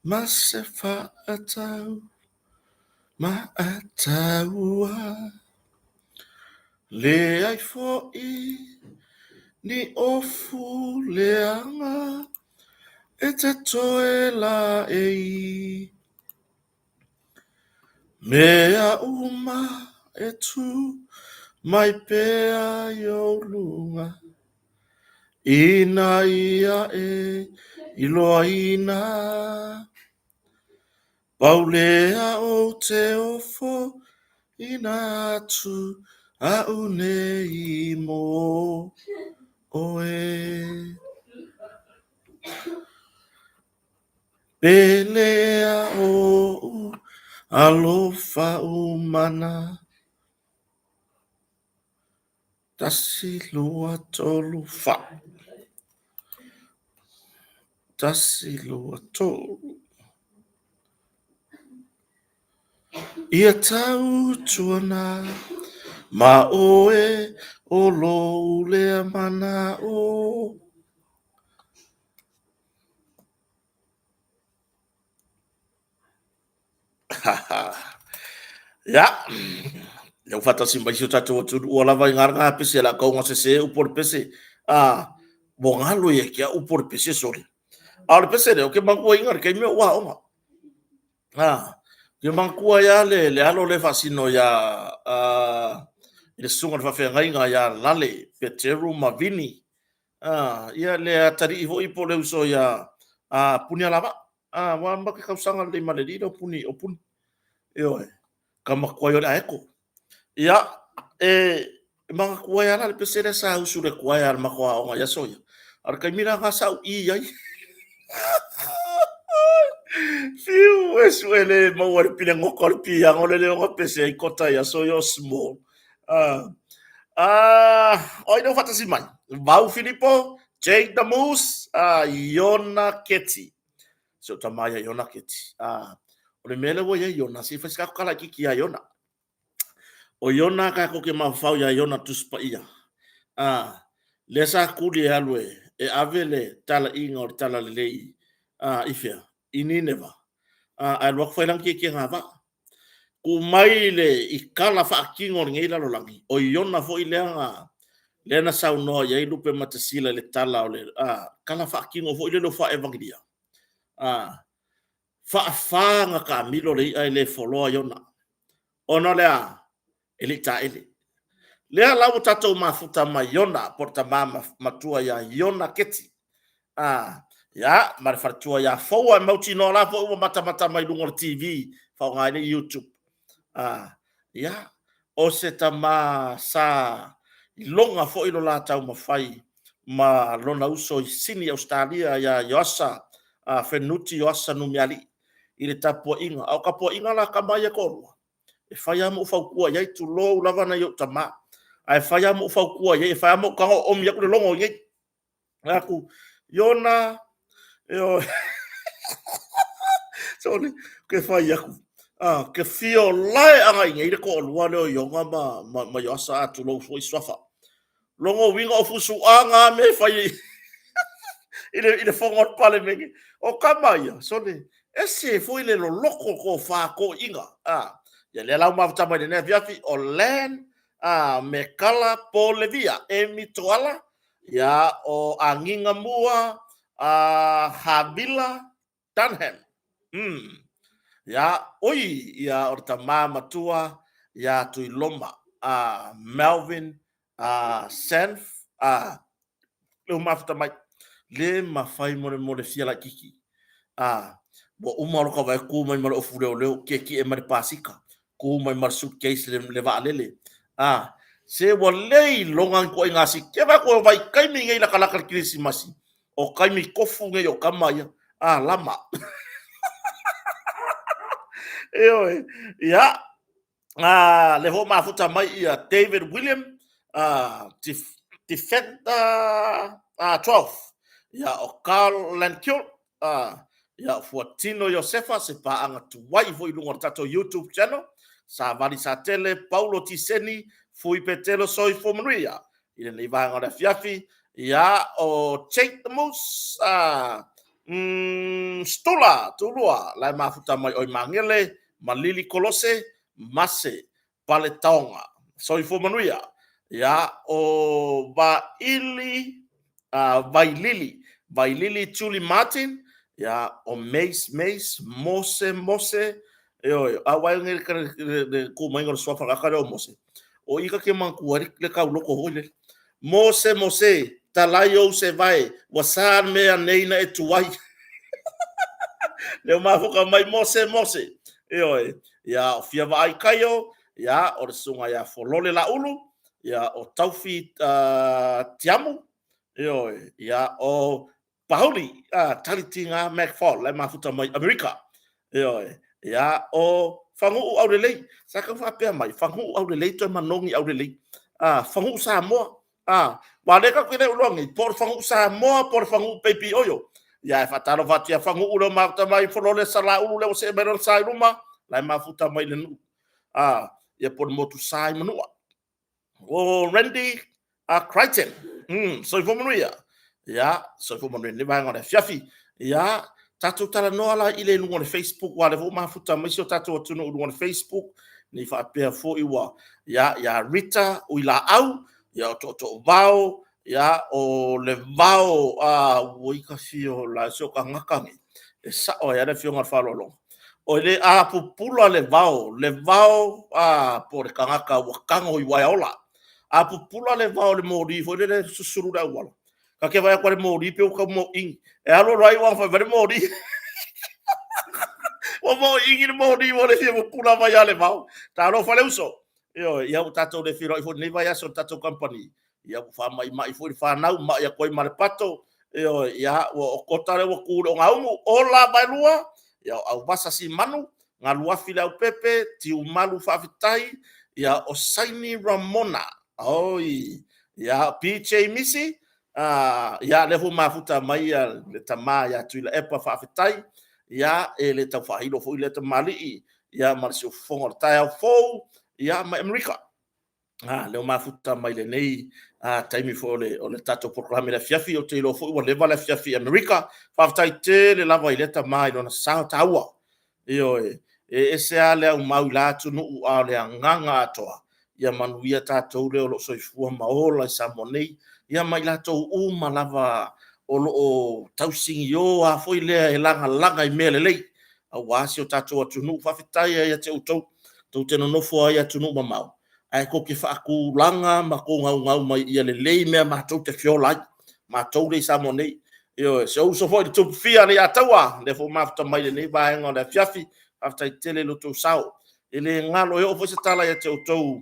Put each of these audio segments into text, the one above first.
Ma se faatau maataua. Leai foi ni ofu leaga e te toe laei. Mea uma e tu mai pea i ou luga, ina ia e iloaina. Pau lea ou te ofoina atu a'u nei mo oe. Pele ea ou alofa umana. Tasi, lua, tolu, fa. Tasi, lua, tolu. Ia tautuana ma oe o lou lea mana'o. Ia, lea ua faatasi mai si o tatou atunuu ua lava i galaga pese o le a tau sese upu o le pese. A, ua galo ia te au upu o le pese sole. A o le pese lea, ou te manatuaina i le taimi a o ou aoga. A, ou te manatua ai lava le alo lea e faasino ia i le susuga i le faafeagaiga ia Lale Peteru ma Vini. A, ia le atalii foi po o le uso ia Punialavaa. A, aua ma te tausaga lelei ma le alii lea o Puni, o Puni. Ioe, tama tuai o le Aeto. Ia, e manatua ai lava la le pese lea sa usu i le choir a le matou aoga i aso ia. A o le taimi la lena sa ou i ai. Fiu e sue le maua le pilegota o le piano le leo na pese ai kota i aso ia o small. O ai lea ua faatasi mai? Vau Filipo, Jake the Moose, Iona Keti. Si ou tama ia Iona Keti. O le mea lea ua i ai Iona, se i fai se tatou tala itiiti ia Iona. O Iona tatou te mafaufau ia Iona Tusi Paia. Lea sa tuli e alu e ave le talaiga o le talalelei i fea? I Nineva. Ae alu atu fai lana tietie vaa. Tuu mai le i tala faatino o lenei lalolagi, o Iona foi lea na, lea na saunoa i ai Lupe Matasila i le tala o le tala faatino foi lele o faa-evagelia. Faafa ona taamilo le i'a e le foloa Iona. Ona o le a? E le i taele. Lea la ua tatou mafuta ma Iona, po o le tama matua ia Iona Keti. Ia, ma le faletua ia Foua e mautinoa la foi ua matamata mai luga o le TV, faaaoga ai le YouTube. Ia, o se tama sa iloga foi lo la taumafai ma lona uso i Sini, Ausetalia ia Ioasa Fenuti Ioasa Numialii i le tapuaiga. A o tapuaiga la a tama ia e toalua, e fai lava ma ou fautua i ai, tulou lava nai ou tama, ae fai lava ma ou fautua i ai, e fai lava ma ou tago oomi atu le logo i inei. Fai atu, Iona, ioe, sole, ke fai atu, ke fio lae aga i nei le toalua lea o Iona ma Ioasa, a tulou foi suafa. Logo uiga o fusuaga a mea e fai i le fono a le Palemene. O tama ia, sole, ese foi le loloto o tofa toeaiina. Ia lea la ua mafuta mai lenei afiafi, o Len Mekala Polevia, Emi Toala, ia o Agiga Mua, Havila Dunham. Ia, oi, ia o le tama matua ia Tuiloma, Melvin Sanf, le ua mafuta mai. Le mafai mo le mo le fia laititi. Ua uma loka vai ku mai ma le ofu leoleo, tietie mai le pasika, ku mai ma le suitcase le vaalele. Se ua le iloga ni ituaiga siki. Ke vai ko vai taimi nei lakalaka le Kerisimasi, o taimi tofu nei o tama ia. Lama. Ioe, ia, le ho mafuta mai ia David William, Defender 12, ia o Carl Lankill, ia o Fuatino Iosefa, se paaga tuai foi i luga o le tatou YouTube channel, Savali Satele, Paulo Tiseni, Fui Petelo, Soifua Manuia i lenei vaega o le afiafi, ia o Jake the Moose, Stula Tulua la e mafuta mai oi Magele, Malili Kolose, Mase Paletaoga. Soifua manuia. Ia, o Vaili, Vailili, Vailili Tuli Martin, ia, o Mace Mace, Mose Mose, ioe, a wai nge le ku mai o le suafa ka leo Mose. O i ka ke manatua ai le tauloko foi lele. Mose Mose, talai ou se vae, ua sa mea nei na e tuai. Leo mafuka mai Mose Mose. Ioe, ia o fia vaai kaio, ia o le susuga ia Folole Laulu, ia o Taufi Tiamu, ioe, ia o Pauli Talitiga McFall, la e mafuta mai Amerika. Ioe, ia o Fagu'u Aulelei, sa tau faapea mai, Fagu'u Aulelei toe Manogi Aulelei. Fagu'u Samoa, aua o lea tatou te le iloa nei, po o le Fagu'u Samoa po o le Fagu'u Baby Oil. Ia, e faatalofa atu ia Fagu'u lea ua mafuta mai, Folole Salaulu lea ua see mai lona sa i luma, la e mafuta mai le nuu. Ia po o le motu sa i Manua. O Randy Crichton, soifua manuia. Ia, soifua manuia i lenei vaega o le afiafi. Ia, tatou talanoa la i le luga o le Facebook, aua o lea foi ua mafuta mai si o tatou atunuu i luga o le Facebook, ne i faapea foi ua, ia, ia Rita Uilaau, ia o Tootoo Vao, ia, o le Vao, ua i ka fio la si o tagata nei, e sao ai lava le afioga i le faaaloaloga. O le a pupula le vao, le vao po o le tagata ua tago i uaeaola. A pupula le vao i le moli foi lele e susulu i le auala, ta te vaai atu lava i le moli pei ua tau mōʻī. E alu alu lava iu lava ina fai mai le moli. Ua mōʻī le moli ua le fia pupula mai lava le vao. Talofa le uso. Ioe, ia ua tatou le feiloai foi i lenei vaiaso i le tatou kamupani. Ia ua faamaimai foi le fanau, mai atu ai ma le pato. Ioe, ia ua okota lea ua tu i le ogaumu. Ola Vaelua, ia o Auvasa Simanu, Galuafi Leaupepe, Tiumalu Faafetai, ia o Saini Ramona. Oi, ia PJ Misi, ia lea foi mafuta mai ia le tama ia Tuilaepa Faafetai, ia e le tau faailo foi lea tamalii, ia ma le siufofoga o le taeao fou, ia mai Amerika. Lea ua mafuta mai lenei taimi foi o le tatou polokalame i le afiafi. Ou te iloa foi ua leva le afiafi i Amerika. Faafetai tele lava i lea tama i lona sao taua. Ioe, e ese lava le aumau i la atunuu, a o le agaga atoa, ia manuia tatou lea o lo o soifua ma ola i Samoa nei, ia ma i latou uma lava o lo o tausinio a foi lea e lagalaga i mea lelei aua si o tatou atunuu. Faafetai lava ia te outou, tou te nonofo ai i atunuu mamao, ae tou te faatulaga ma tou naunau mai ia lelei mea matou te feola ai, matou lea i Samoa nei. Ioe, si ou uso foi le Tupufia Leiataua, lea foi ua mafuta mai i lenei vaega o le afiafi, faafetai tele i lo outou sao. E le galo, e oo foi se tala ia te outou,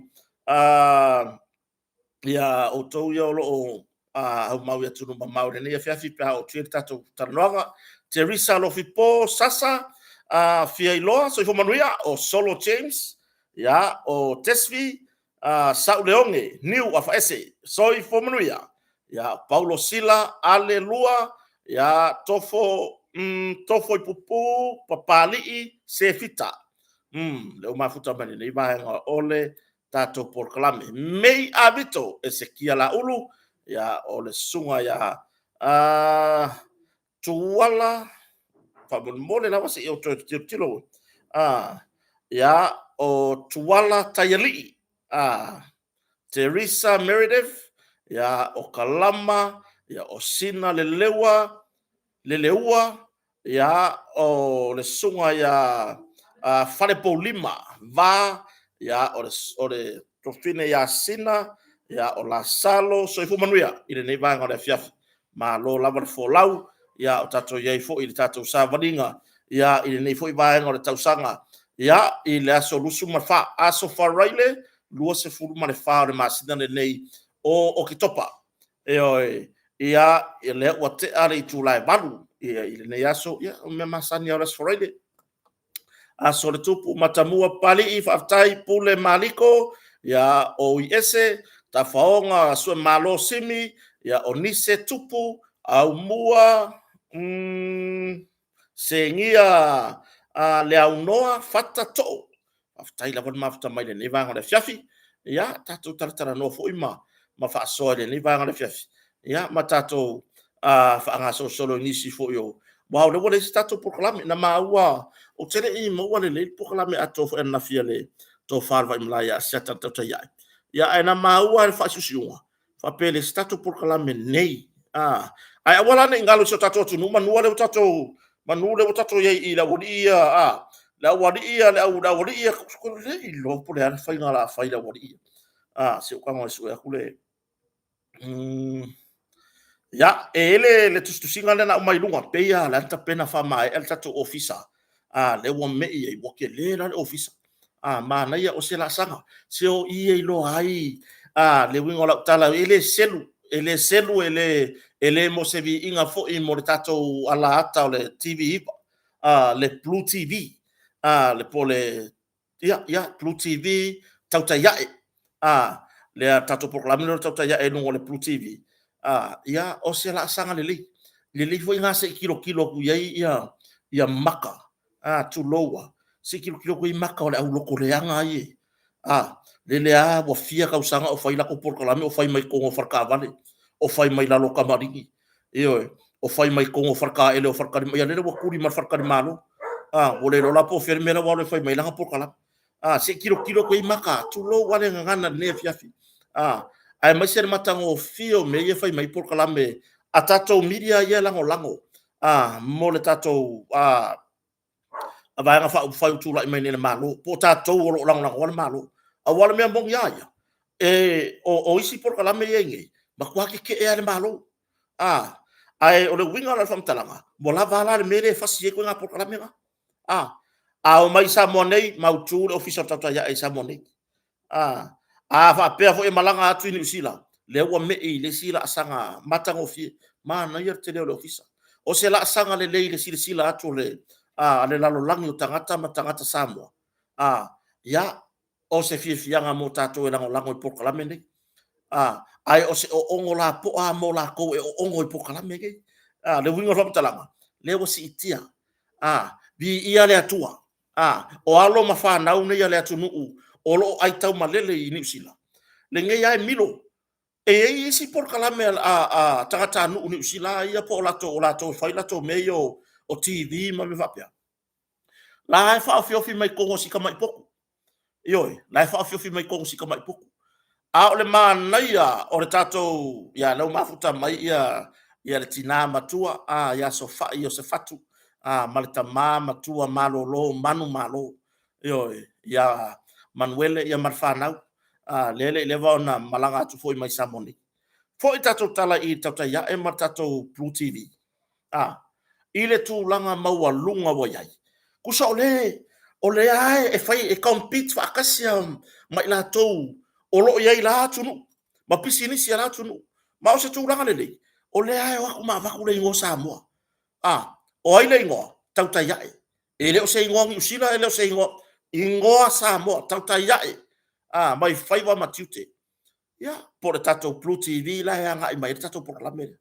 ia outou ia o lo o aumau i atunuu mamao i lenei afiafi pe a oo atu i ai le tatou talanoaga. Teresa Alofipo Sasa, Fiailoa, soifua manuia, o Solo James, ia, o Tesvi, Sauleoge, Niu Afaese, soifua manuia. Ia, Paulo Sila, Ale Lua, ia, Tofo, Tofo i Pupu, Papalii, Sefita. Lea ua mafuta mai lenei vaega o le tatou polokalame. Mei Avito, Esekia Laulu, ia, o le susuga ia Tuala, faamolemole lava se i ou toe tilotilo. Ia, o Tuala Taialii, Teresa Meredith, ia, o Kalama, ia, o Sina Leleua, Leleua, ia, o le susuga ia Falepoulima Va, ia, o le tofine ia Sina, ia, o Lasalo. Soifua manuia i lenei vaega o le afiafi. Malo lava le folau, ia, o tatou i ai foi i le tatou savaliga, ia, i lenei foi vaega o le tausaga, ia, i le aso 24, aso Faraile 24 o le masina lenei o Oketopa. Ioe, ia, lea ua tea le itula e 8 i lenei aso, ia, o mea masani lava o le aso Faraile. Aso o le Tupu, Matamua Papalii, faafetai Pule Maliko, ia, o Uiese, Tafaoga Suemalo Simi, ia, o Nise Tupu, Aumua, Segia Leaunoa Fata Too. Faafetai lava le mafuta mai lenei vaega o le afiafi. Ia, tatou talatalanoa foi ma faasoa i lenei vaega o le afiafi. Ia, ma tatou faagasolosolo i nisi foi o Aua o lea ua leai se tatou polokalame. Na maua, ou te le i maua lelei le polokalame atoa foi ananafi a le Tofa a le Vaimalae ia Asiata i le Tautai Ae, ia ae na maua lava i le faasiusiuga, faapea e leai se tatou polokalame nei. Ae aua la ne i galo i si o tatou atunuu manu lea ua tatou, manu lea ua tatou i ai i le aualii ia, a, le aualii ia, le aualii ia, ou te le iloa po o le a le faiga o le a fai i le aualii ia. A, se i ou tago e sue atu le... Ia, e i ai le tusitusiga lea na aumai i luga, pei lava o la e tapena faamaea le tatou ofisa, lea ua mei ai, ua tele la le ofisa. Manaia o se laasaga, se o i e iloa ai le uiga o lau tala, e le selu, e le selu, e le mo se viiga foi mo le tatou alaata o le TV9, le Blue TV, po o le Blue TV Tautai Ae, le tatou polokalame lea o le Tautai Ae i luga o le Blue TV, ia, o se laasaga lelei. Lelei foi lena se i tilotilo atu i ai maka, tulou lava, se i tilotilo atu i ai maka o le aulotoleaga ia, lele lava ua fia tausaga o fai latou polokalame o fai mai totonu o faletaavale, o fai mai lalo o tamalii, ioe, o fai mai totonu o faletaele o faletalimalo. Ia lele ua tuli ma le faletalimalo. Ua le iloa la po o fea le mea la ua alu e fai mai ai lana polokalame. Se i tilotilo atu i ai maka, tulou lava le gagana i lenei afiafi, aemaise le matagofie o mea ia e fai mai ai polokalame a tatou media ia e lagolago mo le tatou Vaega Faaupufai ua tulai mai nei i le Malo, po o tatou o lo o lagolagoa le Malo. Aua o le mea moni lava ia, o isi polokalame ia e i ai nei, matua tetee lava i le Malo. Ae o le uiga la o le faamatalaga, ua lava a la le mea lea e fasi ai ituaiga polokalame na. A omai i Samoa nei, mautu le Ofisa o le Tautai Ae i Samoa nei. A faapea foi e malaga atu i Niu Sila, lea ua mei i le isi laasaga matagofie, manaia le tele o le ofisa. O se laasaga lelei i le silasila atu a le lalolagi o tagata ma tagata Samoa, ia, o se fiafiaga mo tatou e lagolago i polokalame nei. Ae o se oogo lapoa lava mo latou e oogo i polokalame nei. O le uiga o le faamatalaga, lea ua siitia, viia le Atua. O alo ma fanau nei a le atunuu o lo o aitaumalele i Niu Sila, lenei lava e milo. E i ai isi polokalame a tagatanuu Niu Sila ia po o latou e fai latou mea ia o TV ma mea faapea, la e faaofiofi mai totonu o si tamai potu. Ioe, la e faaofiofi mai totonu o si tamai potu. A o le manaia o le tatou... ia lea ua mafuta mai le tina matua ia Sofai Iosefatu ma le tama matua malolo manumalo, ioe, ia Manuele ma le fanau, lea e le i leva ona malaga atu foi mai Samoa nei. Foi le tatou tala i le Tautai Ae ma le tatou Blue TV i le tulaga maualuga ua i ai, tusa o lea lava e fai, e compete faatasi lava ma i latou o lo o i ai i la atunuu ma pisinisi a la atunuu. Ma o se tulaga lelei, o lea lava e o atu ma avatu le igoa Samoa. O ai le igoa? Tautai Ae. E le o se igoa Niu Sila, e le o se igoa, igoa Samoa, Tautai Ae mai faiva ma tiute. Ia, po o le tatou Blue TV la e agai mai ai le tatou polokalame lea.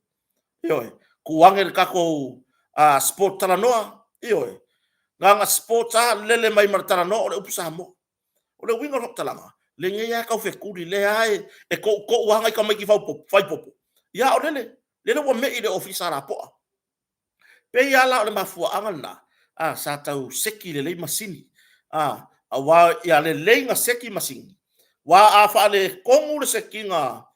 Ioe. Tuu ane le tatou sport talanoa, ioe, na ona sport lava lele mai ma le talanoa o le upu Samoa. O le uiga o le faamatalaga, lenei lava e taufetuli, lea lava e toutou lava nai tamaiti faipopo, a o lele, lele ua mei i le ofisa lapoa. E pei lava la o le mafuaaga lena sa tau seki lelei masini, aua ia lelei ona seki masini, aua a faaletonu le sekiina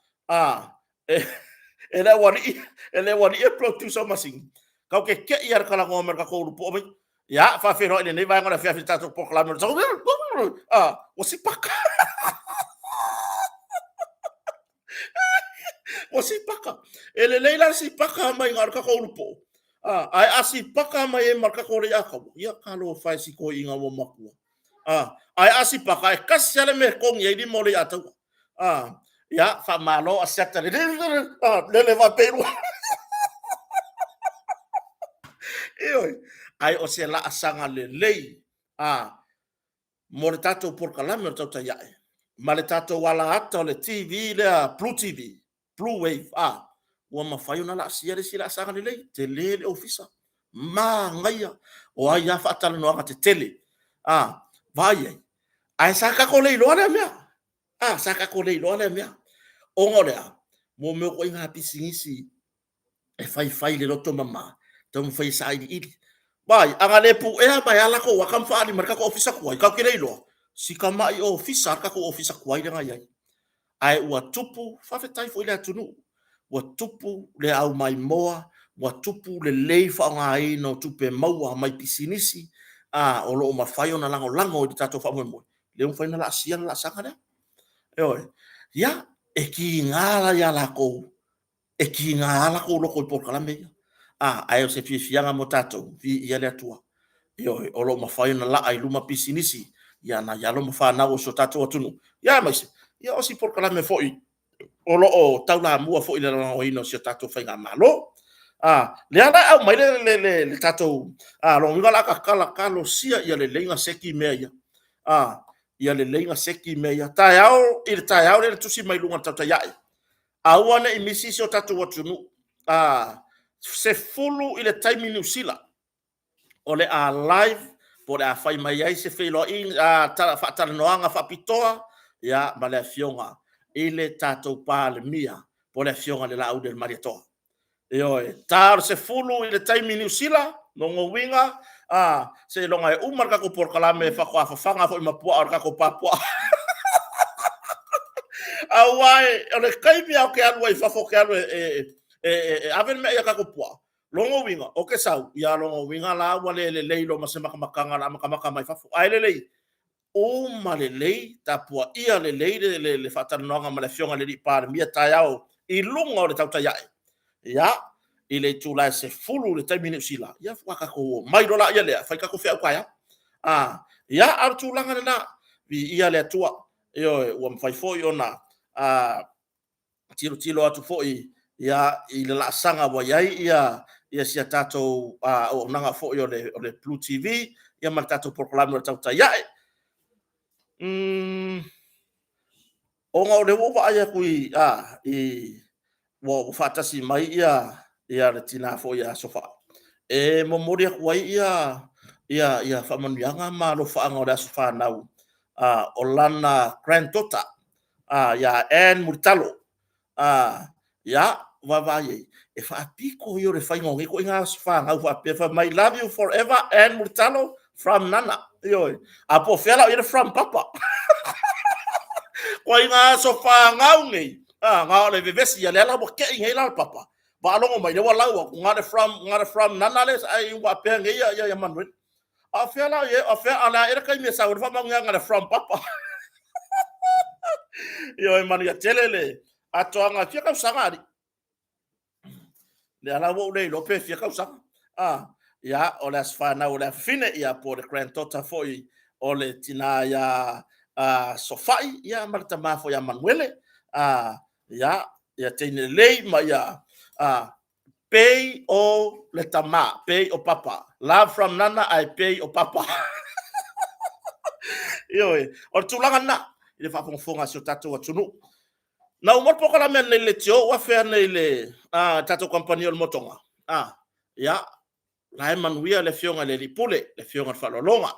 e le aualii ia e produce ina masini, tatou te te i lava i le talanoa mai o le tatou ulupoa, fai mai, ia, e faafeiloai i lenei vaega o le afiafi i le tatou polokalame, ua sipaka. Ua sipaka. E lelei la le sipaka mai na o le tatou ulupoo, ae a sipaka mai ai ma le tatou Leiataua, ia talofa e i si toeaina ua matua. Ae a sipaka, e tasi lava le mea e togi ai lima o Leiataua. Ia, faamalo Asiata, lele faapea i luga. Ioe. Ae o se laasaga lelei mo le tatou polokalame o le Tautai Ae ma le tatou alaata o le TV lea Blue TV, Blue Wave, ua mafai ona laasia le isi laasaga lelei, tele le ofisa, manaia, o ai lava faatalanoaga tetele, vaai i ai? Ae sa tatou le iloa lea mea, sa tatou le iloa lea mea, ona o le a? O mea o ituaiga pisinisi e faifai i le loto mama. Taumafai e sailiili. Vaai, a na le puea mai lava latou ata ma faaali mai le tatou ofisa tuai, tatou te le iloa, si tamai ofisa lava le tatou ofisa tuai lea na i ai. Ae ua tupu, faafetai foi i le atunuu, ua tupu le aumaimoa, ua tupu lelei faaaogaina o tupe maua mai pisinisi, a, o lo o mafai ona lagolago i le tatou faamoemoe, lea ua mafai ona laasia le laasaga lea. Ioe. Ia, e tiga la ia latou, e tiga lava latou loto i polokalame ia. A, ae o se fiafiaga mo tatou, viia le Atua. Ioe, o lo o mafai ona laa i luma pisinisi a nai alo ma fanau a si o tatou atunuu, aemaise o si polokalame foi o lo o taulamua foi i le lagolagoina o si a tatou faigamalo. Lea la e aumai le tatou lona uiga o le a tatala, talosia ia lelei ona seki mea ia. Ia lelei ona seki mea ia. Taeao i le taeao lea na tusi mai i luga o le tautai ae, aua ne i misi si o tatou atunuu, 10:00 i le taimi Niu Sila o le a live po o le a fai mai ai se feiloaiga, faatalanoaga faapitoa ma le Afioga i le tatou Palemia po o le Afioga ia Laaulialemalietoa. Ioe, ta o le 10:00 i le taimi Niu Sila, lona uiga seiloga e uma le tatou polokalame faatoa fafaga foi ma puaa o le tatou pa puaa. Aua o le taimi lava ou te alu ai i fafo ou te alu e ave le meaai a tatou puaa, lona uiga ou te sau, ia lona uiga la ua le lelei loa ma se matamataga o le a matamata mai fafo. Ae lelei, uma lelei, tapuaia lelei le faatalanoaga ma le Afioga i le Palemia taeao i luga o le tautai ae, ia, i le itula e 10:00 i le taimi Niu Sila, ia faatoa tatou omai loa lea fai tatou feau taeao. Ia, a o le tulaga lena, viia le Atua, ioe, ua mafai foi ona tilotilo atu foi i le laasaga ua i ai si a tatou auaunaga foi o le Blue TV ma le tatou polokalame o le Tautai Ae. Ona o lea ua ou vaai atu ua faatasi mai le tina foi ia Sofai, e momoli atu ai faamanuiaga ma alofaaga o le aso fanau o lana grand daughter ia Ann Mulitalo. Ia, vaavaai i ai, e faapito ia o le faiga o nei ituaiga aso fanau faapea fai mai, love you forever Ann Mulitalo from Nana. Ioe. A po o fea la o i ai le from Papa? Ituaiga aso fanau nei, na o le vevesi, ia lea la ua te i nei la le Papa, faalogo mai lea ua lau atu, na o le from, na o le from Nana lea e faapea nei ia Manuele. A o fea la o i ai, o fea, a o le a ea le taimi e sau ai le faamanuiaga le from Papa? Ioe, manuia tele le atoaga. E fia tausaga alii? Lea la ua ou le iloa pe fia tausaga. Ah, ia, o le aso fanau o le afafine, ia, po o le granddaughter foi o le tina ia Sofai, ia, ma le tama foi ia Manuele. Ah, ia, ia teine lelei ma ia pei o le tama, pei o Papa. Love from Nana ae pei o Papa. Ioe, o le tulaga lena i le faafogafoga a si o tatou atunuu. Na uma le polokalame ananei i le leitio ua afea nei le tatou kamupani o le motoga. Ia, la e manuia le afioga i le Alii Pule, le afioga i le Faaaloaloga.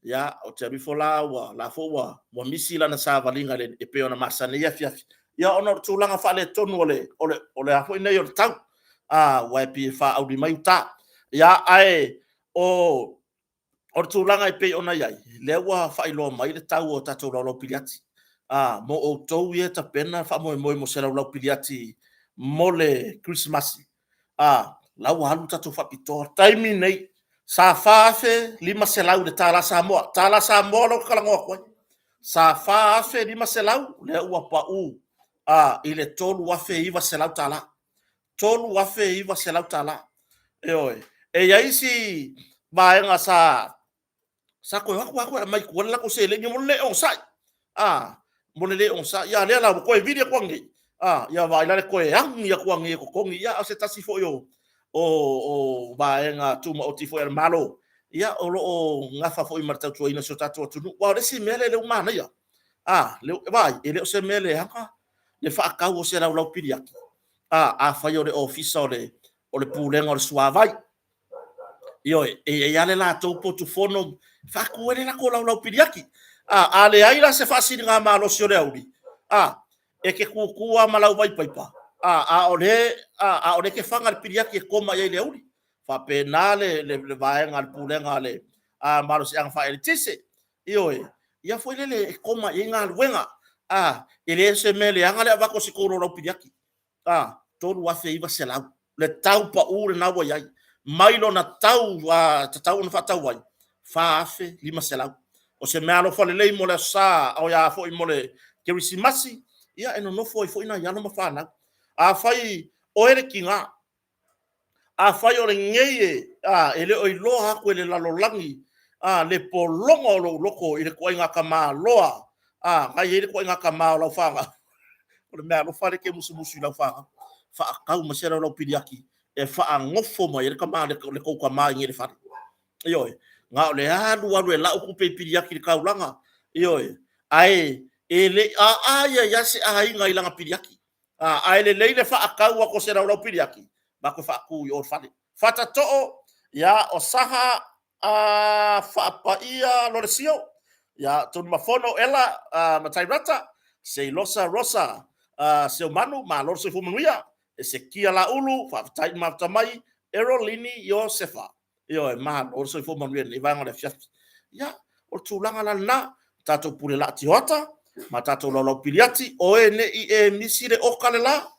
Ia, ou te alu ifo la, ua, la foi ua, ua misi lana savaliga e pei ona masani ai afiafi. Ia, ona o le tulaga faaletonu o le, o le, o le a foi nei o le tau. Aua e pei e faauli mai uta. Ia, ae o, o le tulaga e pei ona i ai, lea ua faailoa mai le tau o tatou laulau piliati. Mo outou ia e tapena faamoemoe mo se laulau piliati mo le Kerisimasi, la ua alu le tatou faapitoa. Taimi nei, sa $4,500 i le tala Samoa. Tala Samoa lea ou te talanoa atu ai. Sa $4,500, lea ua pau i le $3,900. $3,900. Ioe. E i ai isi vaega sa toe o atu lava toe aumai i tua le latou seleni mo le le onosai. Mo le le onosai. A o lea la ua toe vili atu nei, ia vaai la i le toe agi atu nei e totogi. Ia a o se tasi foi o vaega tumaoti foi a le Malo, ia o lo o nafa foi ma le tautuaina o si o tatou atunuu. Aua o le isi mea lea ua manaia, vaai, e le o se mea leaga le faatau o se laulau piliati, afai o le Ofisa o le Pulega o le Suavai. Ioe, e i ai lava le latou potu fono e faatu ai le latou laulau piliati. A leai la se faasiligamalosi o le aoauli, e te tutu lava ma lau vaipaipa, a o lea e te faga i le piliati e koma i ai i le aoauli. Faapena le vaega a le Pulega a le Malosiaga Faaeletise. Ioe, ia foi lele e koma i ai galuega. A, e le o se mea leaga le avatu o se tou laulau piliati. A, $3,900 le tau pau lena ua i ai, mai lona tau tatau ona faatau ai, $4,500. O se meaalofa lelei mo le Aso Sa foi mo le Kerisimasi, ia e nonofo ai foi nai alo ma fanau. Afai o oe le tina, afai o lenei e le o iloa atu e le lalolagi le pologa o lou loto i le ituaiga tamaloa na e i ai le ituaiga tama o lau fanau, o le meaalofa lea e te musumusu i lau fanau, faatau mai se laulau piliati e faanofo mai ai le tou tama i inei i le fale. Ioe. Na o le alu alu e lau tupe i piliati i le taulaga, ioe, ae le i a a i ai se aiga i lana piliati. Ae lelei le faatau atu o se laulau piliati avatu e faatu i o i le fale. Fatatoo, ia, o Saha Faapaia Lolesio, ia Tunumafono Ela Matairata, Seilosa Rosa Seumanu, malo le soifua manuia. Esekia Laulu, faafetai le mafuta mai, Erolini Iosefa. Ioe, malo le soifua manuia i lenei vaega o le afiafi. Ia, o le tulaga la lena, tatou pule laa tioata ma tatou laulau piliati, o e ne i e misi le oka le la,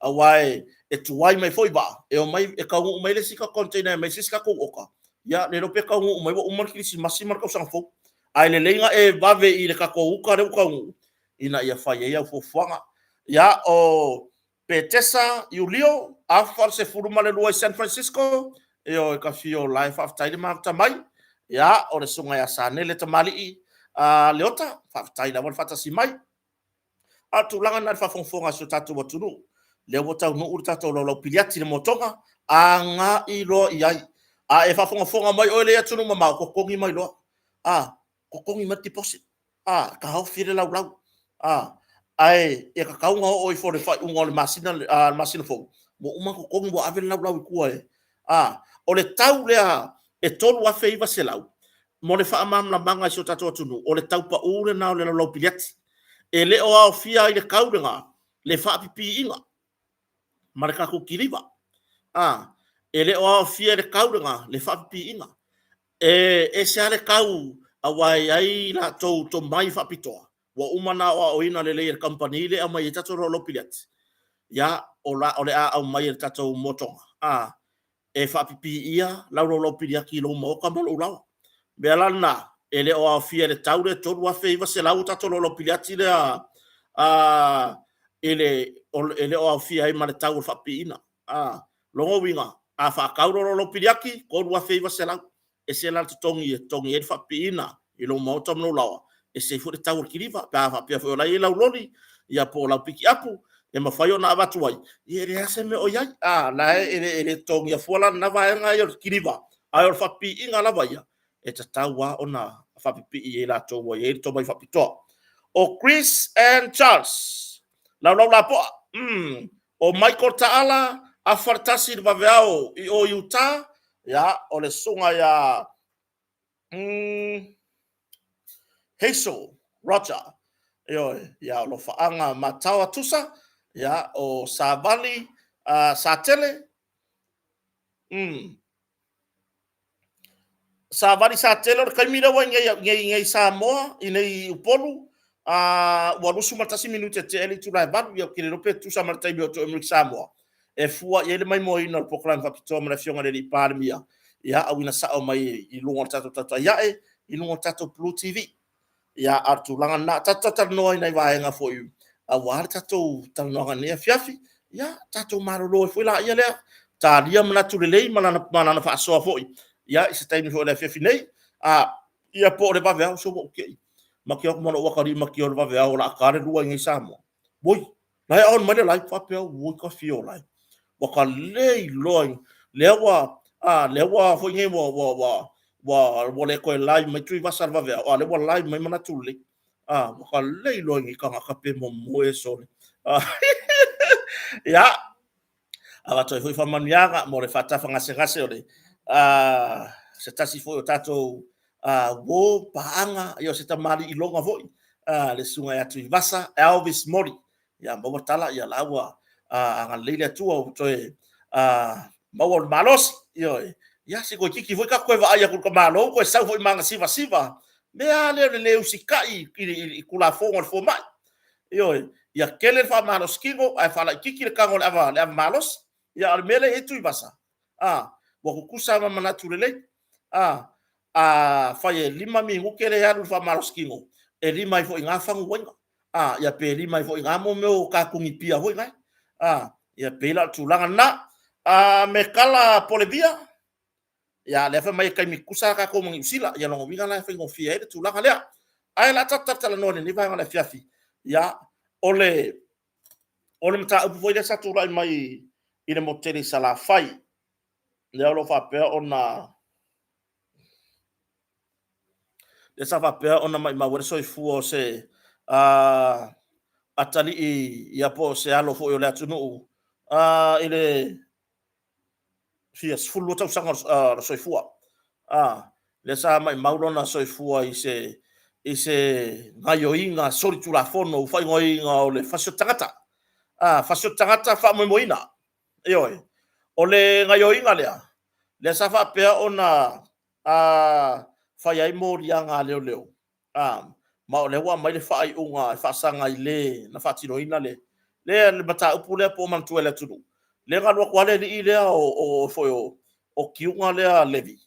aua e tuai mai foi vaa e omai e taunuu mai le isi container e aumai se isi tatou oka, ia le iloa pe taunuu mai ua uma le Kerisimasi ma le Tausaga Fou. Ae lelei ona e vave i le tatou uta lea ua taunuu ina ia fai ai au fuafuaga. Ia, o Petesa Iulio, afa le 12 i San Francisco, ioe, Tafio la e faafetai le mafuta mai. Ia, o le susuga ia Sanele Tamalii Leota, faafetai lava le faatasi mai. A o le tulaga lena i le faafogafoga a si o tatou atunuu, lea ua taunuu le tatou laulau piliati i le motoga, agai loa i ai. A e faafogafoga mai oe lea e i atunuu mamao, totogi mai loa, totogi mai le deposit, a, taofi le laulau, a, ae e tatau ona oo ifo i le faaiuga o le masina, le masina fou, ua uma ona totogi ua ave le laulau i tua e, a. O le tau lea e $3,900 mo le faamalamalamaga i si o tatou atunuu, o le tau pau lena o le laulau piliati. E le o aofia ai i le tau lena le faapipiiga ma le tatou kiliva. A, e le o aofia i le tau lena le faapipiiga. E ese lava le tau aua e i ai latou tomai faapitoa ua uma ona aoaoina lelei e le kamupani lea e aumai ai tatou laulau piliati, ia, o le a aumai e le tatou motoga, a, e faapipiia lau laulau piliati i lou maota ma lou laoa. O le mea la lena, e le o aofia i le tau lea e $3,900 tatou laulau piliati lea e le o aofia ai ma le tau o le faapipiina. Lona uiga, a faatau loa lau laulau piliati, $3,900, ese la le totogi e totogi ai le faapipiina i lou maota ma lou laoa, ese ai foi le tau o le kiliva pe a faapea foi o la e i ai lau loli po o lau pikiapu e mafai ona avatu ai, ia e leai lava se mea o i ai. O la e le totogia fua la lena vaega ia o le kiliva, a o le faapipiiga lava ia, e tatau lava ona faapipii e latou ua i ai le tomai faapitoa. O Chris and Charles, Laulau Lapoa, o Michael Taala, afa le tasi i le vaveao i o i Utah, ia, o le susuga ia Hazel Roger, ioe, ia o Lofaaga Mataoa Tusa, ia, o Savali Satele, Savali Satele, o le taimi lea ua i inei i Samoa, i inei i Upolu, ua 21 minute tea le itula e 8, ia ou te le iloa pe tusa ma le taimi o toe mai Samoa, e fua i ai le maimoaina o le polokalame faapitoa ma le Afioga i le Palemia, ia auina sao mai i luga o le tatou tautai ae, i luga o le tatou Blue TV. Ia, a o le tulaga lena, tatou talatalanoa i nai vaega foi aua le tatou talanoaga i lenei afiafi, ia tatou malolo ai foi laia lea, talia manatu lelei ma lana faasoa foi, ia, i se taimi foi o le afiafi nei. Ia po o le vaveao, se ua ou te i, matou te o atu ma lou atalii matou te o i le vaveao o le a ta le 2 i inei i Samoa. Oi, la e on mai le live, faapea, oi ka fia o lai. Ua ka le iloa, lea ua, a, lea ua foi nei, ua, ua, ua, ua, ua le toe live mai Tuivasa i le vaveao, a o lea ua live mai Manatu Lelei. A, ua ka le iloa i nei tagata pe momoe sole. Ia, avatu ai foi faamanuiaga mo le faatafa gasegase o le se tasi foi o tatou uo paaga, ia o se tamalii iloga foi, le susuga ia Tuivasa Elvis Mori. Ia maua tala, ia la ua agalelei le Atua ua toe maua le malosi. Ioe. Ia, se toeitiiti foi tatou toe vaai atu i le tamaloa ua toe sau foi ma ana sivasiva. Mea lava lea o le le usitai i Tulafono a le fomai. Ioe. Ia tele le faamalositino ae faalaitiiti le tano o le ava malosi. Ia a o le mea lea e i ai Tuivasa, a, ua tutusa lava ma manatu lelei. Afai e 5 minute lea e alu i le faamalositino, e 5 ai foi i ina fagu ai, ia pe 5 ai foi i ina mea o ta tugipia foi nae. Ia pei la o le tulaga lena. Mekala Polevia, ia lea e fai mai e taimi tutusa lava tatou ma Niu Sila. Ia lona uiga la e faigofie ai le tulaga lea. Ae o le a tatou talatalanoa i lenei vaega o le afiafi, ia, o le mataupu foi lea sa tulai mai i le motu tele i Salafai, lea o lo o faapea ona lea sa faapea ona maumau ai le soifua o se atalii po o se alo foi o le atunuu i le fia 12 tausaga o le soifua. Lea sa maumau lona soifua i se gaoioiga solitulafono ua faaigoaina o le fasioti tagata. Fasioti tagata faamoemoeina. Ioe. O le gaoioiga lea, lea sa faapea ona fai ai moliaga a leoleo, ma o lea ua aumai le faaiuga e faasaga i le na faatinoina le mataupu lea po o manatua e le atunuu, lea na alu atu lava le alii lea o Kiuga lea Levi,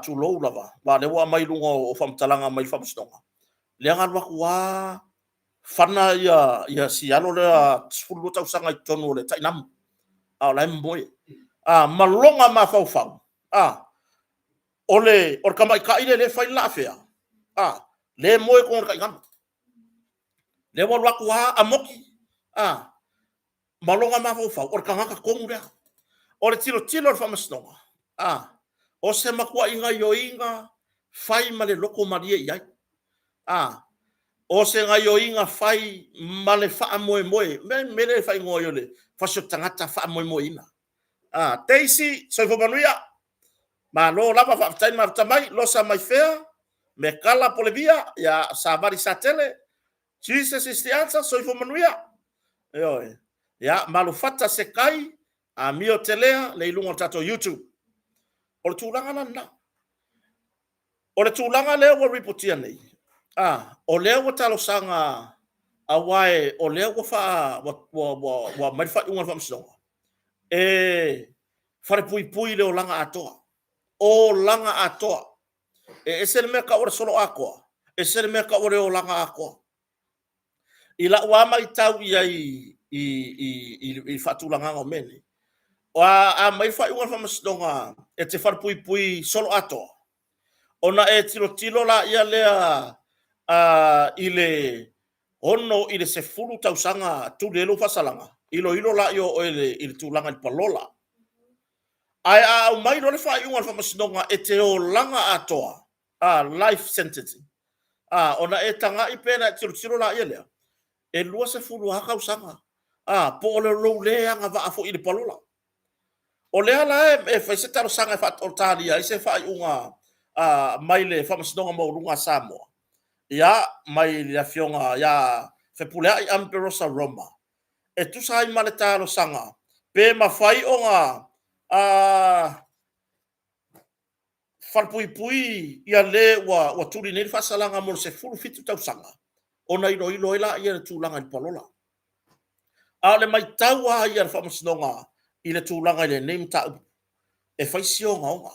tulou lava, aua o lea ua aumai i luga o faamatalaga mai le faamasinoga, lea na alu atu lava fana si alo lea 12 tausaga i totonu o le tainamu a o la e momoe, ma lona mafaufau, o le tamaitai lea e fai le la afea, lea e moe i totonu o le tainamu. Lea ua alu atu lava amoki ma lona mafaufau, o le tagata tonu lea. O le tilotilo a le faamasinoga, o se matuai gaoioiga fai ma le loto malie i ai. O se gaoioiga fai ma le faamoemoe, o le mea lea e faaigoa ai o le fasioti tagata faamoemoeina. Daisy, soifua manuia, malo lava faafetai mafuta mai. Losa mai fea? Mekala Polevia, ia Savali Satele, Jesus is the answer, soifua manuia. Ioe. Ia, Malufata Sekai, Amio Telea, le i luga o le tatou YouTube. O le tulaga la lena. O le tulaga lea ua ripotia nei, o lea ua talosaga aua o lea ua faa ua ua aumai le faaiuga a le Faamasinoga, e falepuipui le olaga atoa. Olaga atoa. E ese le mea e tau o le soloatoa, ese le mea e tau o le olaga atoa. I lau lava matau i ai i le faatulagaga o mea nei, a aumai le faaiuga a le faamasinoga e te falepuipui soloatoa, ona e tilotilo laia lea i le 6 i le 10 tausaga tuli ai lou faasalaga, iloilo laia o oe i le tulaga i le palola. Ae a aumai loa le faaiuga a le faamasinoga e te olaga atoa, life sentencing, ona e tagai pe na e tilotilo laia lea, e 20 lava tausaga, po o lou le agavaa foi i le palola. O lea la e fai se talosaga e talia ai se faaiuga mai le Faamasinoga Maualuga a Samoa, ia, mai le Afioga ia Fepuleai Amperosa Roma, e tusa ai ma le talosaga, pe mafai ona falepuipui ia le ua tuli nei le faasalaga mo le 17 tausaga, ona iloilo ai lea i le tulaga i le palola. A o le matau lava ia a le Faamasinoga i le tulaga i lenei mataupu, e fai si ogaoga,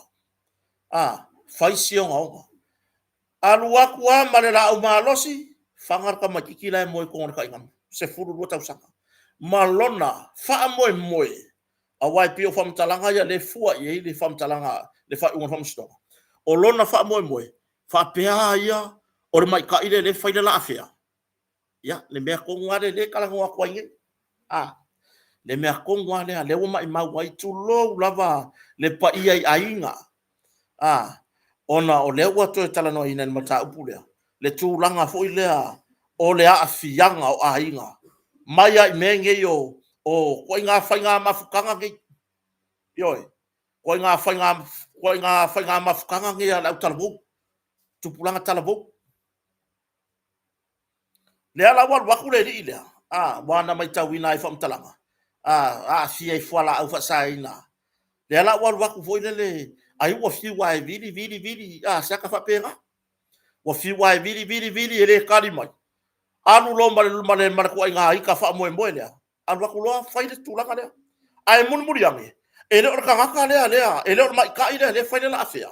fai si ogaoga. Alu atu lava ma le laau malosi, fana le tamaitiiti la e moe i totonu o le tainamu, 12 tausaga, ma lona faamoemoe, aua e pei o faamatalaga ia o lea e fua i ai le faamatalaga, le faaiuga a le faamasinoga. O lona faamoemoe, faapea a ia, o le maita'i lea o lea e fai le la afea. Ia, le mea tonu lava lea o lea e talanoa atu ai nei, le mea tonu lava lea, lea ua maumau ai, tulou lava le paia i aiga, ona o lea ua toe talanoaina i le mataupu lea, le tulaga foi lea o le aafiaga o aiga, mai lava i mea nei o ituaiga faiga mafutaga nei, ioe, ituaiga faiga mafutaga nei a le autalavou, tupulaga talavou. Lea la ua alu atu le alii lea, aua na matauina lava i faamatalaga, aafia i fualaau faasaina. Lea la ua alu atu foi lele, ai ua fiu lava e vili, vili, vili, a, se ata faapena. Ua fiu lava e vili, vili, vili, e le tali mai. Alu loa ma le, ma le, ma le tuaiga ita faamoemoe lea, alu atu loa fai le tulaga lea. Ae mulimuli ane, e le o le tagata lea lea, e le o le maita'i lea lea e fai le laafea,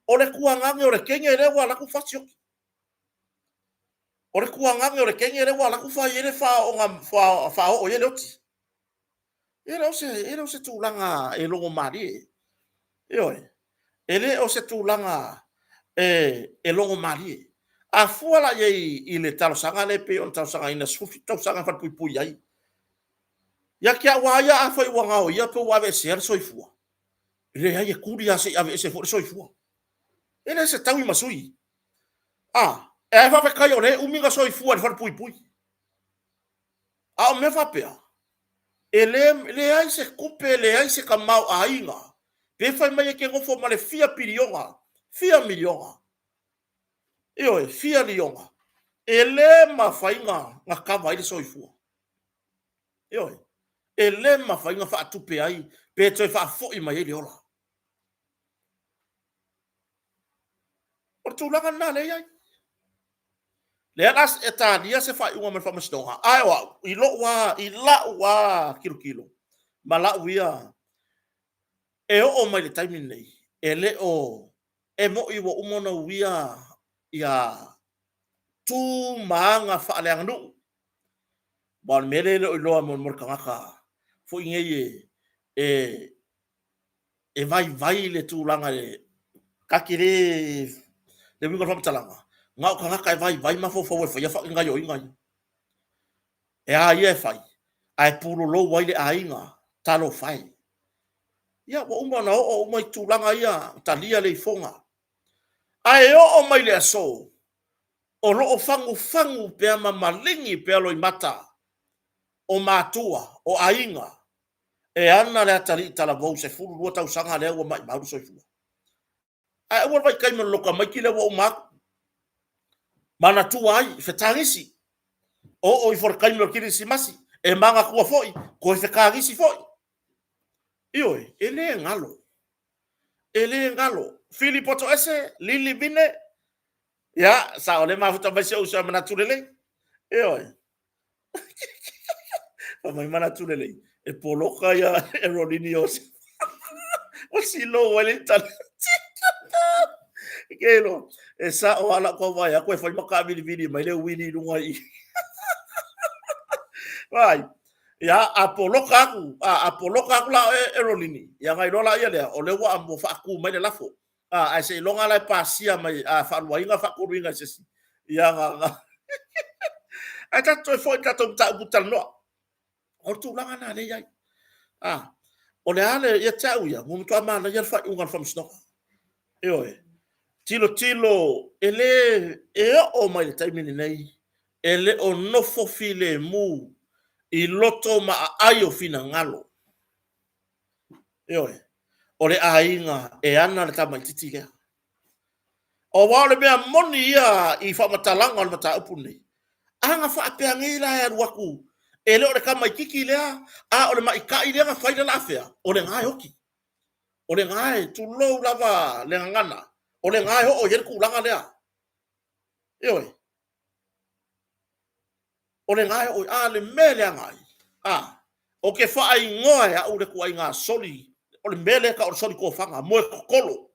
o le tuagane o le teine lea ua alu atu fasioti. O le tuagane o le teine lea ua alu atu fai ai le faaooga, faaoo i ai le oti. E le o se, e le o se tulaga e logomalie. Ioe. E le o se tulaga e, e logomalie. A fua la i ai i le talosaga lea e pei ona talosagaina 17 tausaga e falepuipui ai. Ia te au lava ia afai ua gaoia pe ua aveesea le soifua, e leai e tuli lava se i aveese foi le soifua. E le se taui ma sui. A, e ae faafetai o lea e umi ona soifua i le falepuipui. A o mea faapea, e le, leai se tupe, leai se tamaoaiga, pe fai mai e te nofo ma le fia piliona, fia miliona, ioe, fia liona, e le mafai ona kava ai le soifua. Ioe, e le mafai ona faatupe ai pe toe faafoi mai ai le ola. O le tulaga lena lea e i ai. Lea la e talia se faaiuga mai le faamasinoga, ae o au, i lou lava, i lau lava tilotilo ma lau ia, e oo mai i le taimi lenei, e le o, e moni ua uma ona uia ia tu ma aga faaleaganuu. Aua o le mea lea e le o iloa mo le tagata foi nei e, e vaivai le tulaga e ta te le le uiga o le faamatalaga, na o tagata e vaivai mafaufau e faia gaoioiga ia. E a ia e fai, ae pulolou ai le aiga, talofa e. Ia, ua uma ona oo uma i tulaga ia, talia le ifoga. Ae oo mai le aso, o lo o fagufagu pea ma maligi pea loimata o matua, o aiga, e ana le atalii talavou 12 tausaga lea ua maimau le soifua. Ae aua le vaitaimi o le loka maiti lea ua uma atu. Manatua ai, fetagisi. Oo ifo i le taimi o le kerisimasi, e manatua foi, toe fetagisi foi. Ioe, e le galo. E le galo. Fili Potoese, Lili Vine, ia, sao lea mafuta mai si ou uso ia manatu lelei. Ioe. Fai mai manatu lelei, e poloka ia Erolini Iosefo. Ua silou ai le internet. Ke lo, e sao lava lau tau vaai atu e fai ma taavilivili mai le uili i luga i i. Vai, ia, a poloka atu, a, a poloka atu la oe Erolini, ia ona iloa laia lea, o lea ua, ua faatu mai le lafo. A, ae seiloga la e pasia mai a faaluaina faatoluina e se isi. Ia na, na. Ae tatou toe foi i le tatou mataupu talanoa. O le tulaga lena lea e i ai. A, o le a le, ia te au ia, ua matua manaia le faaiuga a le Faamasinoga. Ioe. Tilotilo, e le, e oo mai i le taimi lenei, e le o nofo filemu i loto ma aai o finagalo. Ioe. O le aiga e ana le tamaititi lea. Aua o le mea moni ia i faamatalaga o le mataupu lenei, a na faapea nei la e alu atu, e le o le tamaititi lea, a o le maita'i lea na fai le laafea, o lena e oti. O lena e, tulou lava le gagana, o lena e oo i ai le tulaga lea. Ioe. O lena e oo i, a le mea e leaga ai, a, ou te faaigoa e au le ituaiga soli, o le mea lea e tau o le soli tofaga, moe totolo.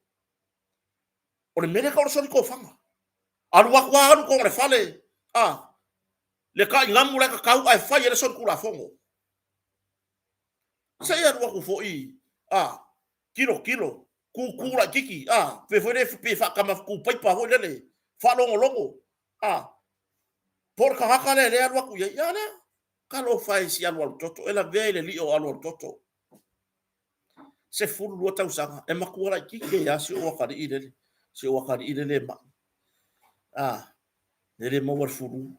O le mea lea e tau o le soli tofaga. Alu atu lava alu i le fale, a, le tainamu la e tatau ae fai ai le solitulafono. Se i alu atu foi, a, tilotilo, tutu laititi, a, pe foi le pe faatama paipa foi lele, faalogologo, a, po o le tagata lea lea alu atu i ai, ia lea, talofa e si alualutoto, e lavea i le lio o alualutoto. 12 tausaga, e matua laititi ai lava si ou atalii lele, si ou atalii lele e mai. A, e le maua le fulu.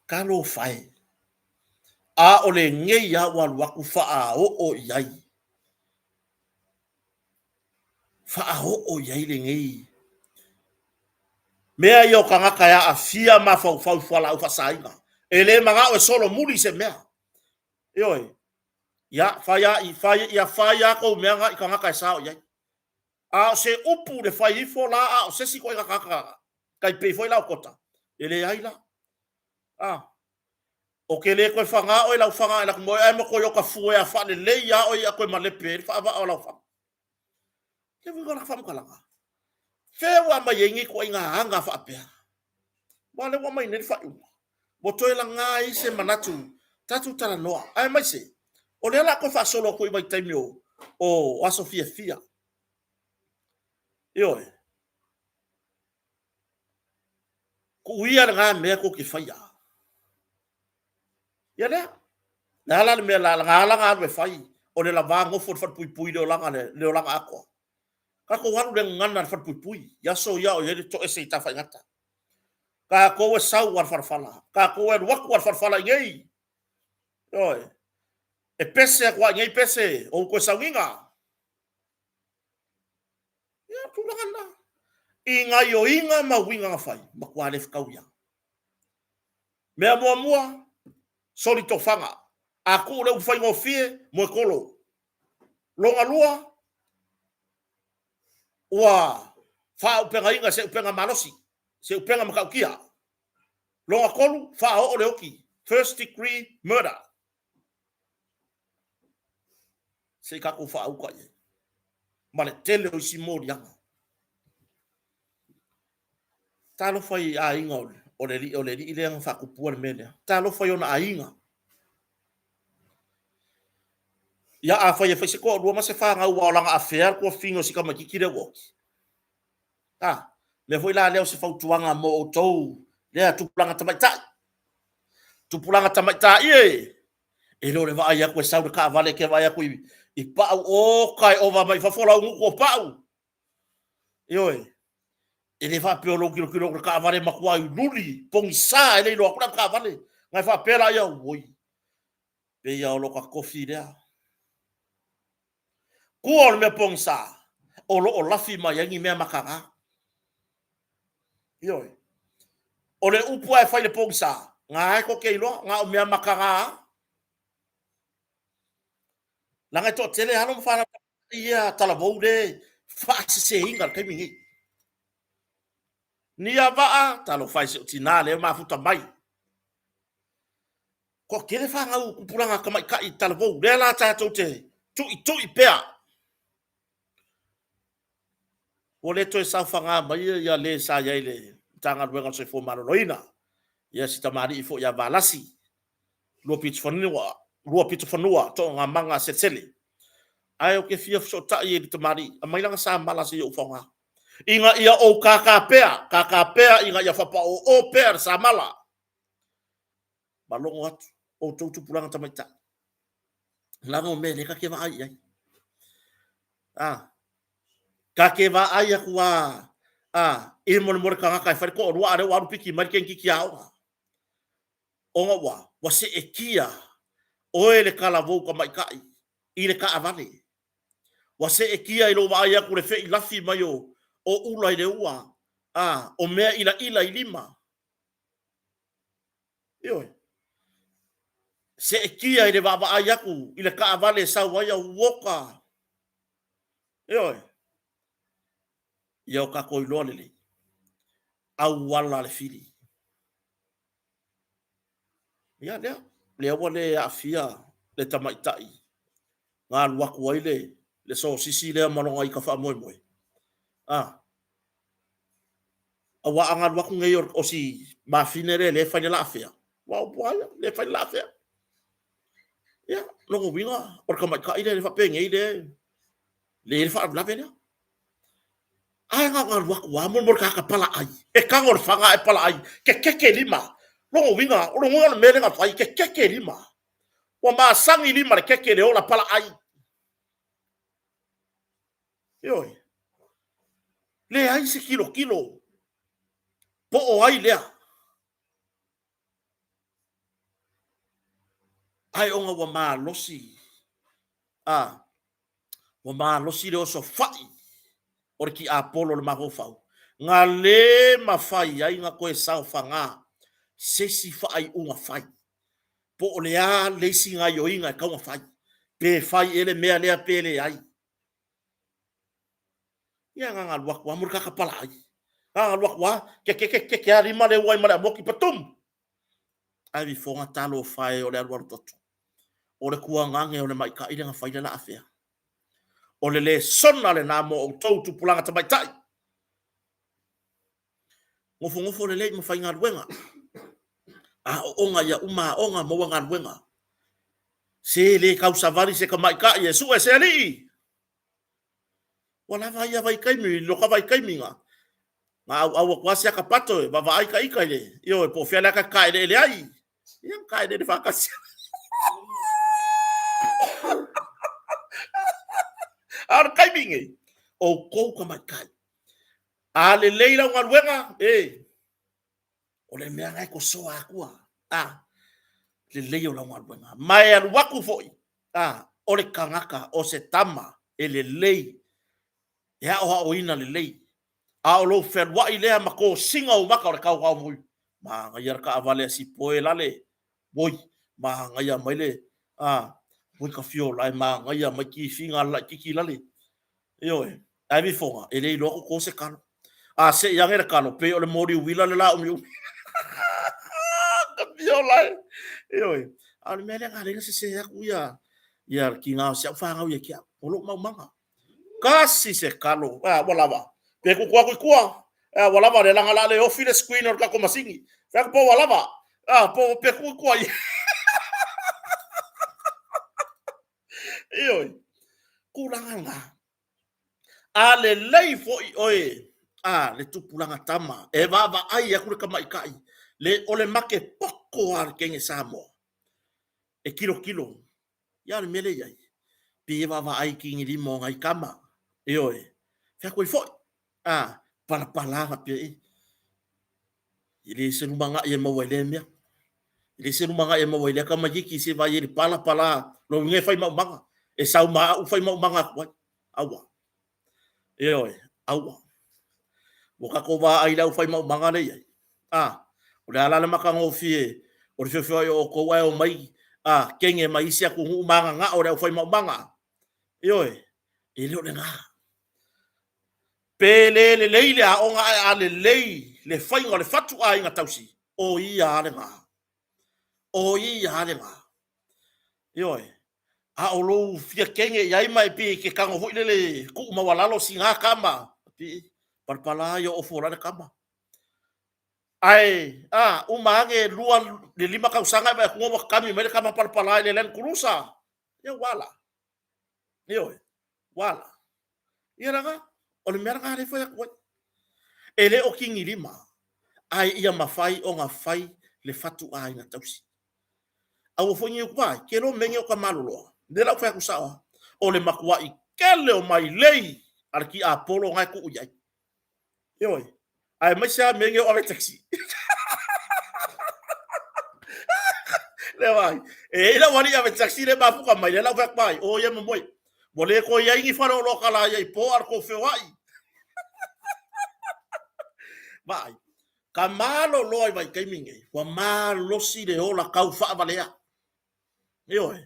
Talofa e. A o lenei lava ua alu atu faaoo i ai. Faaoo i ai lenei. Mea ia o tagata e aafia mafaufau i fualaau faasaina. E le manao e solomuli se mea. Ioe. Ia, fai a, i, fai, ia fai a kou mea nga i kangaka e sao i ai. A o se upu le fai ifo la a o se isi ituaiga tagata tai pei foi la o Kota, e leai la. A, o ke le toe fagā oe i lau faga e laku mai oe ae ma toe o ka fuea faalelei a oe ia toe malepe ai le faavaa o lau faga. Le uiga o laka faamatalaga. Fea ua aumai ai nei ituaiga aga faapea? Aua o lea ua aumai nei le faaiuga, ua toe laga ai se manatu tatou talanoa, aemaise o lea o le a toe faasolo atu i vaitaimi o aso fiafia. Ioe. Tuu ia lena mea tou te faia. Ia lea. Le a la le mea la na ala na alu e fai o le lava nofo i le falepuipui i le olaga le olaga atoa. Tatou alu le gagana i le falepuipui i aso ia o i ai le toese i Tafaigata. Tatou e sau lava i le falafala. Tatou e alu atu lava i le falafala i inei. Ioe. E pese atu lava i inei pese o ou toe sauniga. Ia, tulaga lena. I gaioiga ma uiga na fai, matua le fetaui lava. Mea muamua, soli tofaga. A tuu le upu faigofie, moekolo. Lona lua, ua faaaupegaina se upega malosi, se upega matautia. Lona tolu, faaoo le oti, first degree murder. Se i tatou faauta i ai ma le tele o isi moliaga. Talofa i aiga o le alii, o le alii lea na faatupua le mea lea. Talofa i ona aiga. Ia, afai e fai se toalua ma se fanau aua o lana afea le tuafafine o si tamaitiiti lea ua oti. A, mea foi la lea o se fautuaga mo outou lea tupulaga tamaitai. Tupulaga tamaitai e, e le o le vaai atu e sau le taavale e te vaai atu i, i pau, oka e ova mai fafo lau gutu o pau. Ioe, e le faapea o lou tilotilo atu i le taavale matua luli, pogisa e le iloa atu le avetaavale. Na e faapea laia, oi, pei lava o lota tofi lea. Tua o le mea pogisa, o lo o lafi mai ai ni mea mataga. Ioe. O le upu lava e fai i le pogisa, na e tou te iloa, na o mea mataga lava. Leaga e toatele alo ma fanau ia talavou le faaseseina i le taimi nei. Niavaa, talofa e si ou tinā lea e mafuta mai. Toatele fanau tupulaga tamaitai talavou, lea la tatou te tuitui pea. Ua le toe saofaga mai ia le sa i ai i le Matagaluega o le Soifua Maloloina, ia si tamalii foi ia Valasi Luapitofanua Toogamaga Selesele. Ae ou te fia fesootai i le tamalii, aumai lana samala se i ou faoga. Ina ia ou kākā pea, kākā pea ina ia fapaoō pea le samala. Malogo atu outou tupulaga tamaitai. Leaga o mea lea ta te vaai i ai. A, ta te vaai atu a, a, i molemole tagata e fai le toalua, a lea ua alu piki mai le teineitiiti aoga. Ona ua, ua seetia oe le talavou tamaitai i le taavale. Ua seetia i lou vaai atu le fei lafi mai o, o ula i le ua, a, o mea ilaila i lima. Ioe. Seetia i le vaavaai atu i le taavale e sau ai a uoka. Ioe. Ia o tatou iloa lelei, auala le fili. Ia lea, lea ua le aafia le tamaitai na alu atu ai le, le sosisi lea ma lona ita faamoemoe. A, aua a na alu atu nei o si mafine lea lea e fai le laafea, ua upu lava ia, lea e fai le laafea. Ia, lona uiga, o le tamaitai lea le faapenei lea, lea e i ai le faalavelave lea. Ae na ona alu atu lava mo le tagata palaai, e tago i le faga ae palaai, kekeke lima. Lona uiga, o lona uiga o le mea lea na fai, kekeke lima. Ua masani lima i le keke i le ola palaai. Ioe. Leai se tilotilo po o ai lea. Ae ona ua malosi, a, ua malosi le osofai o le tiapolo o le mafaufau, na le mafai ai ona toe saofaga se isi faaiuga fai, po o le a le isi gaoioiga e tatau ona fai. Pe fai ea le mea lea pe leai. Ia na alu atu lava mo le kaka palaai. Na alu atu lava, ke ke ke ke ke lima le uai ma le amoki patum. Ai vi fonga talo fae o le alu alu tatu. O le kuagage o le maitai le na fai le la afea. O le lesona lena mo outou tupulaga tamaitai. Nofonofo lelei ma faigaluega. Aooga ia uma aoga maua galuega. Se le tausavali se tamaitai e sue se alii. Ua lava ia vaitaimi, loka vaitaimi na. Na auau atu lava se ata pato e vaavaai ta ita i le, ioe, po o fea le ata e taeleele ai. Ia, taeleele faatasi. A o le taimi nei, outou tamaitai, a lelei lau galuega, e, o le mea lena e tosoa atua, a, lelei o lau galuega. Ma e alu atu foi, a, o le tagata, o se tama e lelei, e aoaoina lelei. A o lou fealuai lea ma tosina ou maka o le taotao foi, manaia le taavale a Sipoe lale, oi, manaia mai le, a, oi ka fio lae, manaia mai tifiga a le laititi lale. Ioe, ae vifoga, e le iloa toto se kalo. A sei ane le kalo, pei o le moli uila le la umiumi. Ka fio lae. Ioe, a o le mea lea na ala ai ona sese atu ia, ia le tiga o si au fanau ia te au, o lou maumaga. Kasi se kalo, a, ua lava. Pe tutu atu i tua, a, ua lava, le laga o le a le ofi le screen o le tatou masini. Fai atu po ua lava, a, po pe tuu i tua i. Ioe, tulaga na. A lelei foi oe, a, le tupulaga tama, e vaavaai atu le tamaitai, le, o le makepoko lava o le teine Samoa, e tilotilo, ia o le mea lea e i ai, pei e vaavaai i tigilima o nai tama, ioe, fai atu ai foi, a, palapala faapea, e, e le se lumanai e maua i lea mea. E le se lumanai e maua i lea tamaitiiti se vaai i le palapala, lona uiga e fai maumaga, e sau ma au fai maumaga atu ai. Aua. Ioe, aua. Ua tatou vaai i le aufai maumaga lea e i ai. A, o le a la le matagofie o le feofeoai o outou ae omai a, kege mai isi atunuu ma agagao i le aufai maumaga. Ioe, e le o lena. Pe le lelei le aoga ae a lelei le faiga o le fatuaiga tausi, o ia lava lena. O ia lava lena. Ioe. A o lou fia kege i ai ma e pei e te tago foi lele tuu maualalo sina tama, pei palapala ia ofo la le tama. Ae a uma ane lua le lima tausaga e vaai atu ua kami mai le tama palapala i le Land Cruiser. Ia ua la. Ioe, ua la. Ia lena, o le mea lena lea e fai atu ai. E le o tigilima, ae ia mafai ona fai le fatuaiga tausi. Aua foi ne i ou vaai, ke lo mea nei o ka maloloa, lea la ou fai atu sao lava, o le matuai tele o mailei a le tiapolo na e tuu i ai. Ioe, aemaise lava mea nei o ave taxi. Lea vaai, e i ai lau alii ave taxi lea e mafuta mai, lea la ou fai atu ai, o ia momoe. Ua le toe i ai ni faleoloa tala ia i po a o le tou feoai. Vaai, ka maloloa i vaitaimi nei, ua malosi le ola tau faavalea. Ioe,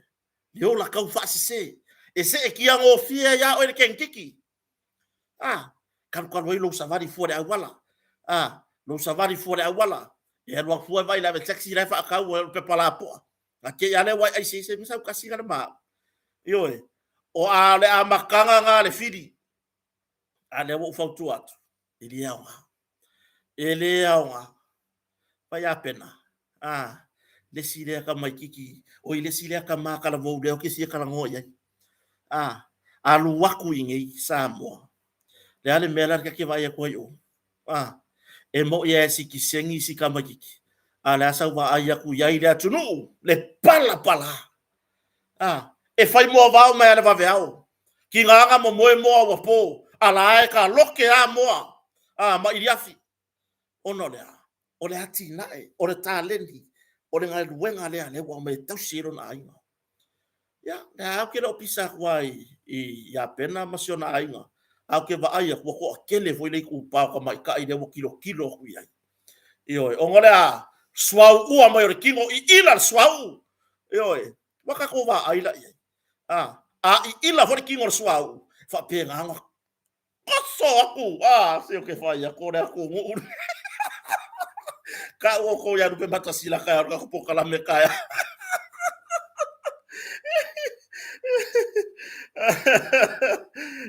le ola tau faasese. E seetia gofie ai lava oe le kenekiki. A, talu talu ai lou savali fua i le auala. A, lou savali fua i le auala. E alu atu fua e vaai i le ave taxi la e faatau ai o le pepa lapoa. A te i lava lea ua e aisei se sau tasi la le ma au. Ioe, o a o le amataga na a le fili. A lea ua ou fautua atu, e le aoga. E le aoga. Vai Apena, a, le isi lea tamaititi, oi le isi lea tama talavou lea ou te fia talanoa i ai. A, alu atu i inei i Samoa. Le a le mea la ta te vaai atu ai i o? A, e mo'i lava e sitiseni si tamaititi, a o le a sau vaai atu i ai i le atunuu, le palapala. A, e fai moavao mai lava i le vaveao. Tiga na momoe moa ua po, a la e taloke lava moa, a, ma iliafi. Ona o le a? O le atinae, o le taleni, o le galuega lea lea ua aumai e tausi ai lona aiga. Ia, lea ou te le o pisa atu lava i Apena ma si ona aiga, ae ou te vaai atu ua toatele foi le itupa o tamaitai lea ua tilotilo atu i ai. Ioe, ona o le a? Suauua mai o le tino, iila le suauu. Ioe, ua tatou vaai la i ai. A, a iila foi le kino o le suauu, faapena ona koso aku, a, se o ke fai aku o le atunuu. Ka ua kou ia lupe mata sila ka ka ko pokalame ka ya.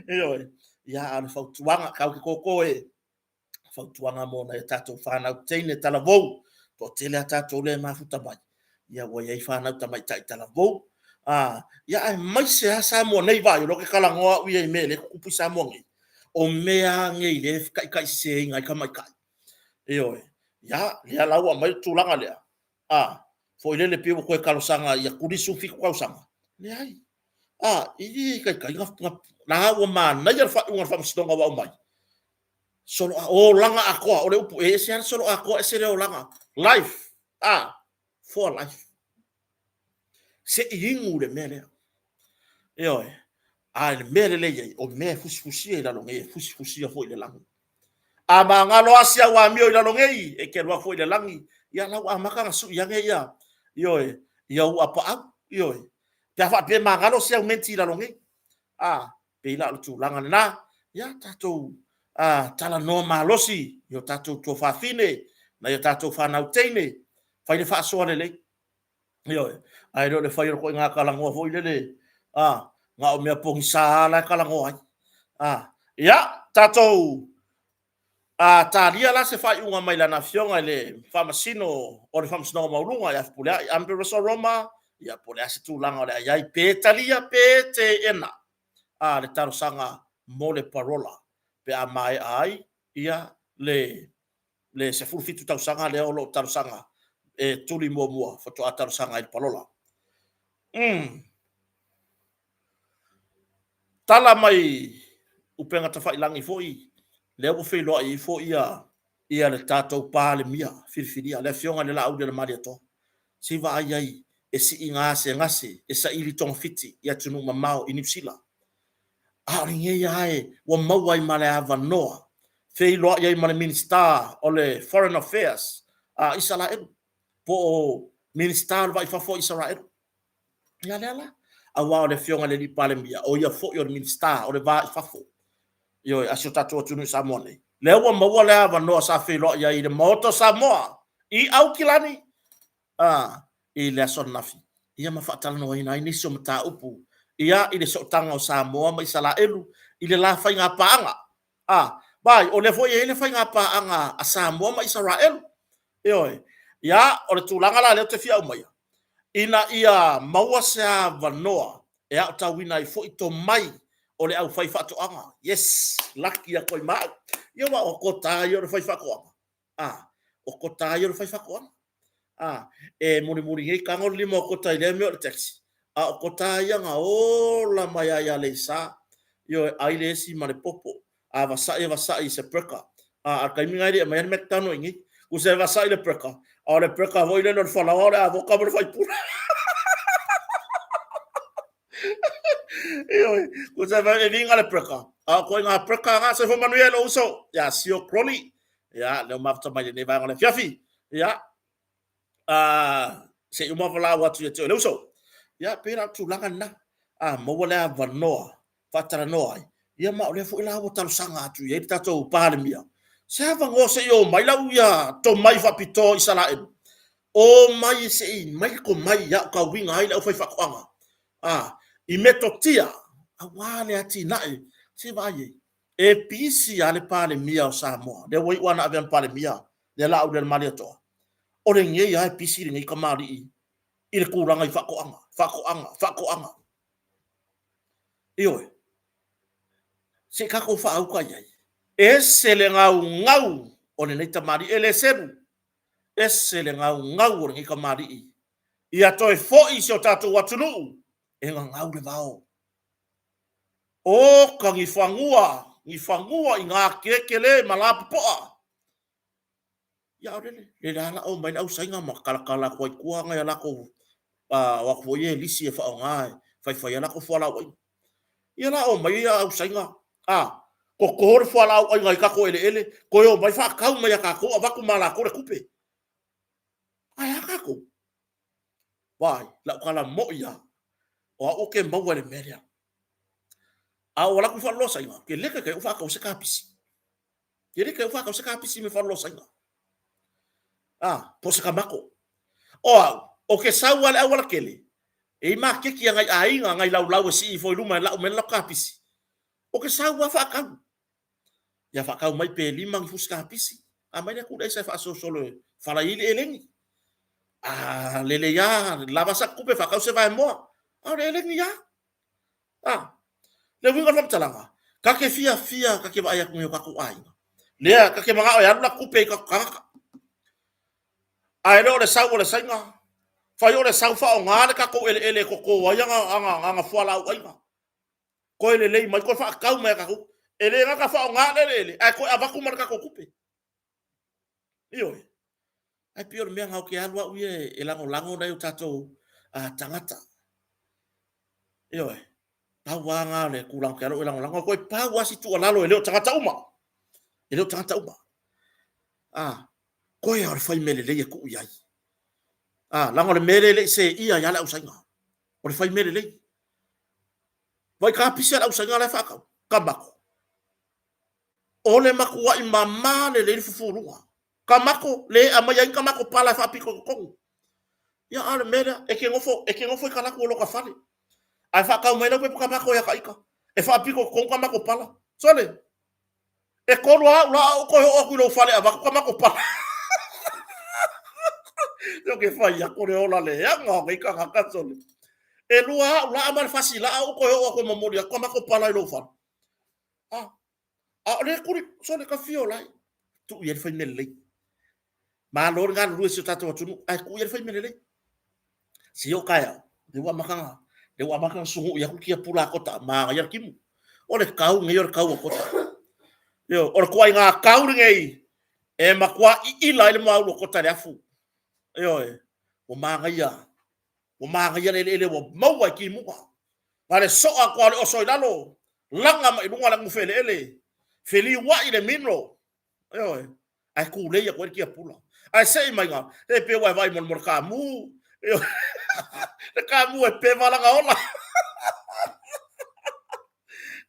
Ioe, ia a le fautuaga, kau ke koko e, fautuaga mo nai a tatou fanau teine talavou, toatele a tatou lea e mafuta mai, ia ua i ai fanau tamaitai talavou. A, ia aemaise lava Samoa nei, vaai, o lea ou te talanoa au ia i mea lea e tutupu i Samoa nei, o mea lava nei lea e taitaiseseina ai tamaitai. Ioe, ia, lea la ua aumai le tulaga lea, a, foi lele pei ua toe talosaga ia tuli le 17 tausaga. Leai, a, e le taitai na, la ua manaia le faaiuga a le Faamasinoga ua aumai, solo olaga atoa, o le upu, e ese lava le solo atoa, ese le olaga, life, a, for life. Se i inu le mea lea. Ioe, a le mea lelei ai, o mea e fusifusia i lalo nei, e fusifusia foi i le lagi. A magalo lava si au amio i lalo nei, e te alu atu foi i le lagi, ia la ua amata ona sui ane ia, ioe, ia ou apaau, ioe. Pe a faapea e magalo si au menti i lalo nei. A, pei la o le tulaga lena, ia tatou talanoa malosi i o tatou tuafafine, nai o tatou fanau teine, fai le faasoa lelei. Ioe, ae le o le fai o le ituaiga talanoa foi lele, a, na o mea pogisa lava la e talanoa ai. A, ia, tatou a, talia la se faaiuga mai lana Afioga i le Faamasino o le Faamasinoga Maualuga ia Fepuleai Emperor o Roma, ia po o le a se tulaga o le a i ai, pe talia pe teena a le talosaga mo le parola pe a maea ai ia le le 17 tausaga lea o lo o talosaga e tuli muamua faatoa talosaga ai le palola. Tala mai upega tafailagi foi, lea ua feiloai ai foi ia, ia le tatou Palemia filifilia, le Afioga i le Laaulialemalietoa. Se i vaai ai e sii gasegase, e saili togafiti i atunuu mamao i Niu Sila. A o lenei lava e ua maua ai ma le avanoa, feiloai ai ma le Minisita o le Foreign Affairs a Isaraelu, po o Minisita o le Va i Fafo a Isaraelu. Ia lea la, aua o le Afioga i le Alii Palemia, o ia foi o le Minisita o le Va i Fafo, ioe, a si o tatou atunuu i Samoa nei. Lea ua maua le avanoa sa feiloai ai i le Maota o Samoa i Aukilani a, i le aso ananafi, ia ma faatalanoaina ai nisi o mataupu, ia, i le sootaga o Samoa ma Isaraelu i le la faigapaaga. A, vaai, o lea foi e i ai le faigapaaga a Samoa ma Isaraelu. Ioe. Ia, o le tulaga la lea ou te fia aumaia, ina ia maua se avanoa e aotauina ai foi tomai o le aufaifaatoaga. Yes, laki atu ai ma au. Ia aua o kota ia o le faifaatoaga. A, o kota ia o le faifaatoaga. A, e mulimuli nei tago le lima o kota i lea mea o le taxi. A o kota ia na ola mai lava i Aleisa. Ioe, ai le esi ma le popo. A vasa'i e vasa'i i se burger. A, a le taimi lena e le i aumaia le McDonald i inei. Tusa e vasa'i le burger, a o le burger foi lele o le falaoa o le avoka ma le faipule. Ioe, tusa e viga le burger. A o ituaiga burger na, soifua manuia i lou uso ia Sio Crowley. Ia, lea ua mafuta mai lenei vaega o le afiafi. Ia, se i uma valaau atu ia te oe le uso. Ia, pei la o le tulaga lena. A maua le avanoa, faatalanoa ai, ia ma o lea foi la ua talosaga atu i ai le tatou Palemia, se avanoa se i omai lau ia tomai faapitoa i Isaraelu, omai se i mai le tomai i aotauina ai le aufaifaatoaga, a, i metotia, aua le atinae, se i vaai ai, e pisi lava le Palemia o Samoa, lea ua iu lava ina avea ma Palemia, lea Laaulialemalietoa, o lenei lava e pisi lenei tamalii i le tulaga i faatoaga, faatoaga, faatoaga. Ioe. Se i tatou faauta i ai. Ese le gaugau o lenei tamalii, e le selu. Ese le gaugau o lenei tamalii. Ia toe foi i si o tatou atunuu e gagau le vao. O ka ni fanua, ni fanua i ngā kekele ma lapopoa. Ia a o lele, lele lava la omai le ausaina ma talatala atu ai i tua nai a latou o atu foi ia e lisi e faaaoga e faifai ai latou fualaau aina. Ia la omai ia ausaina, a, toto le fualaau aina i tatou eleele, toe omai faatau mai ia tatou avatu ma latou le tupe. Ae a tatou? Vaai, lau tala moi lava. O au ou te maua i le mea lea. A ou alu atu i faaloloa saina, ke le taitai ou faatau se kapisi. Ke le taitai ou faatau se kapisi me faaloloa saina. A, po o se tamato. O au, ou te sau lava i le aualatele, e i ai maketi a nai aiga, nai laulau e sii ifo i luma e lau mai ai le latou kapisi. Ou te sau lava faatau. Ia faatau mai pe lima ni fusi kapisi, aumai lea tuu le aisa e faasolosolo e fala ai le eleni. A lelei lava, lava sau tupe faatau se vaemoa, a o le eleni lava. A, le uiga o le faamatalaga, ta te fiafia ta te vaai atu i o tatou aiga. Lea ta te manao e alu la tupe i tatou tagata. Ae le o le sau o le Saina, fai o le sau faaaoga le tatou eleele e toto ai ana fualaau aina. Toe lelei mai, toe faatau mai e tatou. E le gata faaaoga le eleele, ae toe avatu ma le tatou tupe. Ioe. Ae pei o le mea lena ou te alu au ia e lagolago nai o tatou tagata. Ioe. Pau lava lena o le tulaga ou te alu au e lagolago. Toe pau lava si tuualalo e le o tagata uma. E le o tagata uma. Toe lava o le fai mea lelei e tuu i ai. Leaga o le mea lea e le i seia ai lava le au Saina. O le fai mea lelei. Vaai kapisi a le au Saina la e faatau. Tamato. O le matuai mama lelei le fufuluga. Tamato, le aumai ai ni tamato pala e faapito i totonu. Ia, a o le mea lea, e te nofo, e te nofo i talaatu o lota fale, ae faatau mai lau pepa tamato ia ita, e faapito i totonu tamato pala. Sole, e tolu lava au la a ou toe oo atu i lou fale e avatu tamato pala. Se ou te fai atu le ola leaga o nei tagata, sole. E lua au laa ma le fasi laa ou toe oo atu e momoli atu tamato pala i lou fale. A, a o lea kuli, sole ka fio lai. Tuu i ai le fai mea lelei. Malo le galulue i si o tatou atunuu, ae tuu i ai le fai mea lelei. Se i oo taeao, lea ua amata ona, lea ua amata ona sunuui atu kia pula a Kota, manaia le timu. O le tau lenei o le tau a Kota. Ioe, o le ituaiga tau lenei e matua iila ai le moaulu o Kota i le afu. Ioe, ua manaia, ua manaia le eleele ua maua e timuga. Na le soa atu lava o le oso i lalo, laga mai i luga le agufe eleele, feliuai le mino, ioe, ae tulei atu ai le tiapula. Ae sei mai na, e pei ua e vaai mo le kamu, ioe, le kamu e peva lana ola.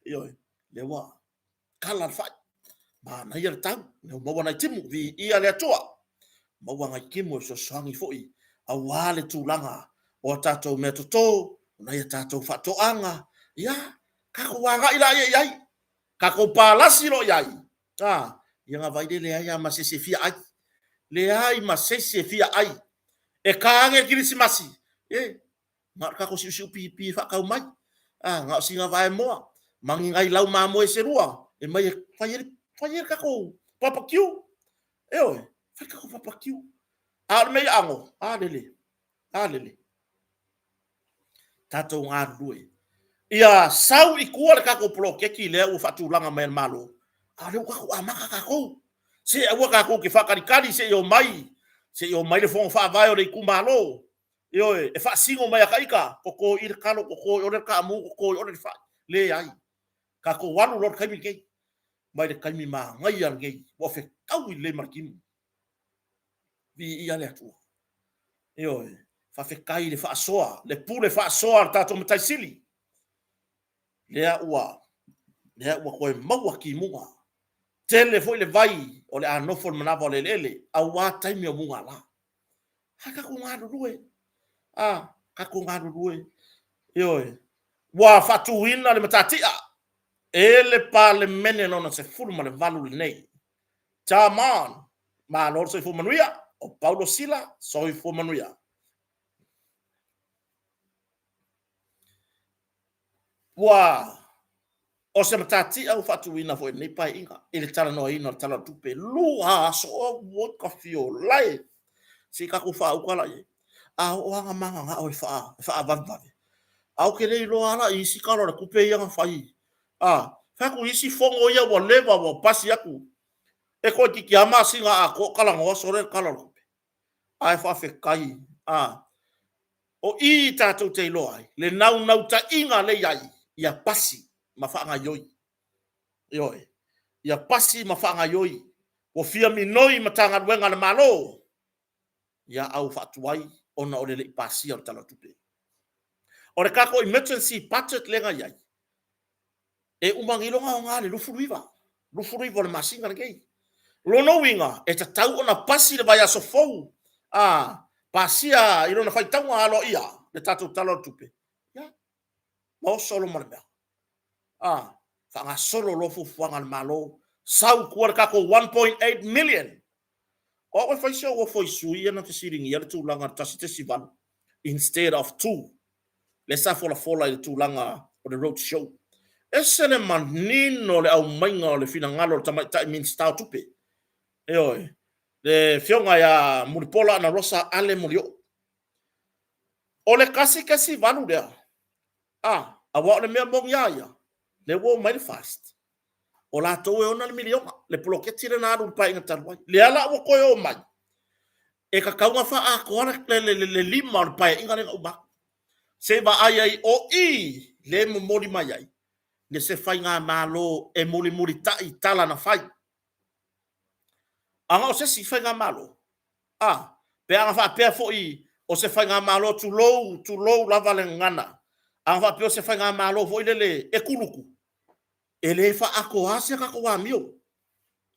Ioe, lea ua kala le fai, manaia le tau, lea ua maua nai timu, viia le Atua, maua nai timu e fesoasoani foi aua le tulaga o a tatou mea toto, o nai a tatou faatoaga, ia, tatou agai laia i ai, tatou palasi loa i ai, a, ia ona vaai lea, leai lava ma se isi e fia ai, leai ma se isi e fia ai. E ta ane le Kerisimasi, e, na o le tatou siusiu pipi e faatau mai, a, na o sina vaemoa, ma ni nai lau mamoe se lua, e mai e fai ai, fai ai le tatou barbecue, ioe, fai le tatou barbecue. A o le mea i ago, a lele, a lele. Tatou galulue. Ia sau i tua le tatou poloketi lea ua faatulaga mai e le Malo, a o lea ua tatou amata tatou. Se aua tatou te faatalitali se i omai, se i omai le fono faavae o le itumalo, ioe, e faasino mai ia ita, toto i le talo, toto i ole le taamu, toto i ole le fai. Leai. Tatou alu loa i le taimi lenei, mai le taimi manaia lenei, ua fetaui lelei ma le timu. Viia le Atua. Ioe, faafetai i le faasoa, le pule faasoa a le tatou Matai Sili. Lea ua, lea ua toe maua timuga. Tele foi le vai o le a nofo le manava o le eleele, aua taimi o mugala. A tatou galulue, a tatou galulue. Ioe, ua faatuina le matatia e le Palemene lona 18 lenei. Come on! Malo le soifua manuia. O Paulo Sila, soifua manuia. Ua o se matatia ua faatuina foi lenei paeaiga i le talanoaina o le Tala o le Tupe. Lua aso, oi ka fiolae, se i tatou faauka la i ai. A oo lava na mananao e faavavevave, ae ou te le iloa lava la i isi Tala o le Tupe ia na fai. A, fai atu i isi fono ia ua leva ua pasi atu, e toeitiiti lava masina atoa o talanoa solo le Tala o le Tupe. Ae faafetai, a, o i tatou te iloa ai le naunautaiga lea i ai ia pasi ma faagaioi. Ioe, ia pasi ma faagaioi. Ua fia minoi Matagaluega a le Malo ia au faatuai ona o le le i pasia o le Tala o le Tupe. O le tatou emergency budget lea na i ai, e uma nei lona aoga i le 29, 29 o le masina lenei. Lona uiga, e tatau ona pasi le vaiaso fou, a, pasia i lona faitauga aloaia le tatou Tala o le Tupe, ia, ma oso loa ma le mea. A, faagasolo loa fuafuaga a le Malo, sau i tua le tatou $1.8 million. O au e fai si ou ofo i sui usufono ia na fesiligia le tulaga i le 1.8 instead of 2, lea sa folafola i le tulaga o le road show. E ese le manino o le aumaiga o le finagalo o le Tamaitai Minisita o Tupe, ioe, le Afioga ia Mulipola Anarosa Ale Molioo. O le 1.8 lea, a, aua o le mea moni lava ia, lea ua omai le FAST, o latou e ona le miliona, le poloketi lea na alu i le Paeaiga talu ai. Lea la ua toe omai, e tatau ona faaatoa le 5 o le Paeaiga lea na uma atu, se i vaai ai, o i lea e momoli mai ai le se faigamalo e mulimulitai i tala na fai. A na o se isi faigamalo, a, pe ana faapea foi o se faigamalo, tulou, tulou lava le gagana, a na faapea o se faigamalo foi lele e kuluku, e le faaatoa se tatou amio.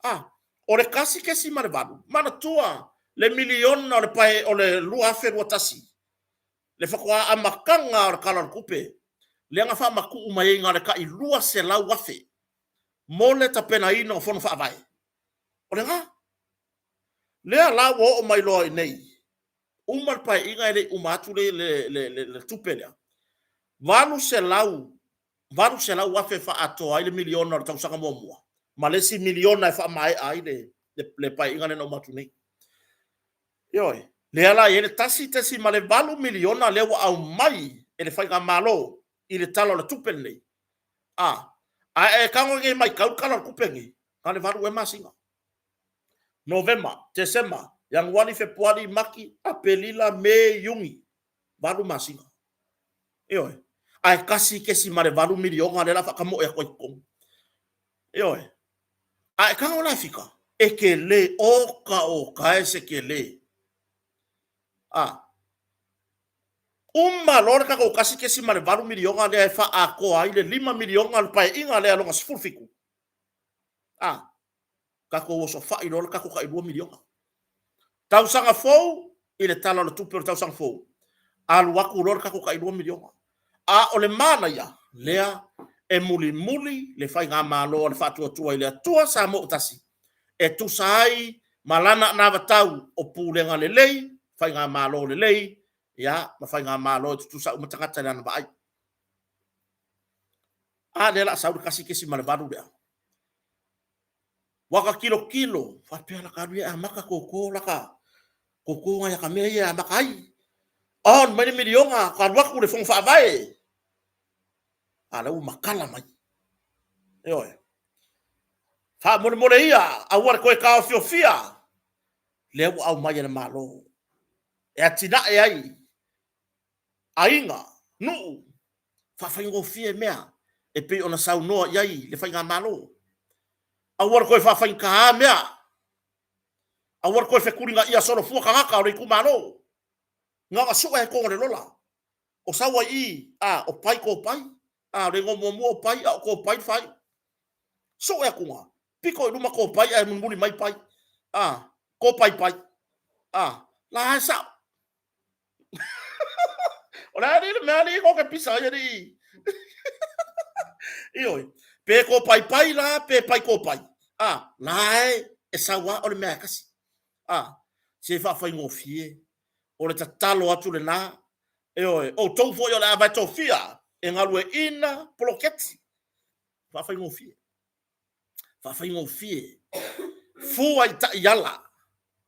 A, o le 1.8, manatua le miliona o le 2021, le faatoa amataga lava o le Tala o le Tupe, lea na faamatuu mai ai na o le tai $200,000 mo le tapenaina o Fono Faavae. O lena. Lea la ua oo mai loa i inei, uma le Paeaiga e le i uma atu le tupe lea, $800,000 e faaatoa ai le miliona o le tausaga muamua, ma le isi miliona e faamaea ai le Paeaiga lea na uma atu nei. Ioe. Lea la e i ai le $1.8 miliona lea ua aumai e le faigamalo i le Tala o le Tupe lenei, a e tago nei e matau le Tala o le Tupe lenei, na o le 8 ea masina. Novema, Tesema, Ianuari, Fepuari, Mati, Aperila, Me, Iuni, 8 masina. Ioe. Ae $1.8 miliona lea o le a faatamoe atu ai i totonu. Ioe. A e tago la e fika, e tele, oka oka e se tele. A, uma loa le tatou $1.8 miliona lea e faaatoa ai le $5 miliona o le Paeaiga lea lona 17, a, tatou osofai loa le tatou tai $2 miliona. Tausaga fou i le Tala o le Tupe o le tausaga fou, alu atu loa le tatou tai $2 miliona. A o le manaia, lea e mulimuli le faigamalo a le Faatuatua i le Atua Samoa ua Tasi e tusa ai ma lana anavatau o pulega lelei, faigamalo lelei, ia, ma faigamalo e tutusa uma tagata i lana vaai. A lea o le a sau le 1.8 lea. Ua ta tilotilo, faapea la ta alu ia e amata toto laka toto nai ata mea ia e amata ai. On mai le miliona, ta alu atu i le Fono Faavae. A la ua matala mai. Ioe. Faamolemole ia, aua le toe taofiofia lea ua aumai e le Malo e atinae ai aiga, nuu, faafaigofie mea e pei ona saunoa i ai le Faigamalo. Aua le toe faafaigata mea, aua le toe fetulinai solofua tagata o le itumalo. Na ona sue lava i totonu o le lola, o sau ai i i, a, o Pai Kopai, a, o le igoa muamua o Pai, a o Kopai le faaiu. Sue atu lava, pito i luma Kopai ae mulimuli mai Pai. A, Kopai Pai. A, la e sao. O le a alii le mea alii ko ke pisa ai alii. Ioe, pe ko pai pai la, pe pai ko pai. A, la e, e sau a o le mea e kasi. A, se faafaigofie, o le tatalo atu lena, ioe, outou foi o le a vae tofia e galueaiina poloketi. Faafaigofie. Faafaigofie. Fua i taiala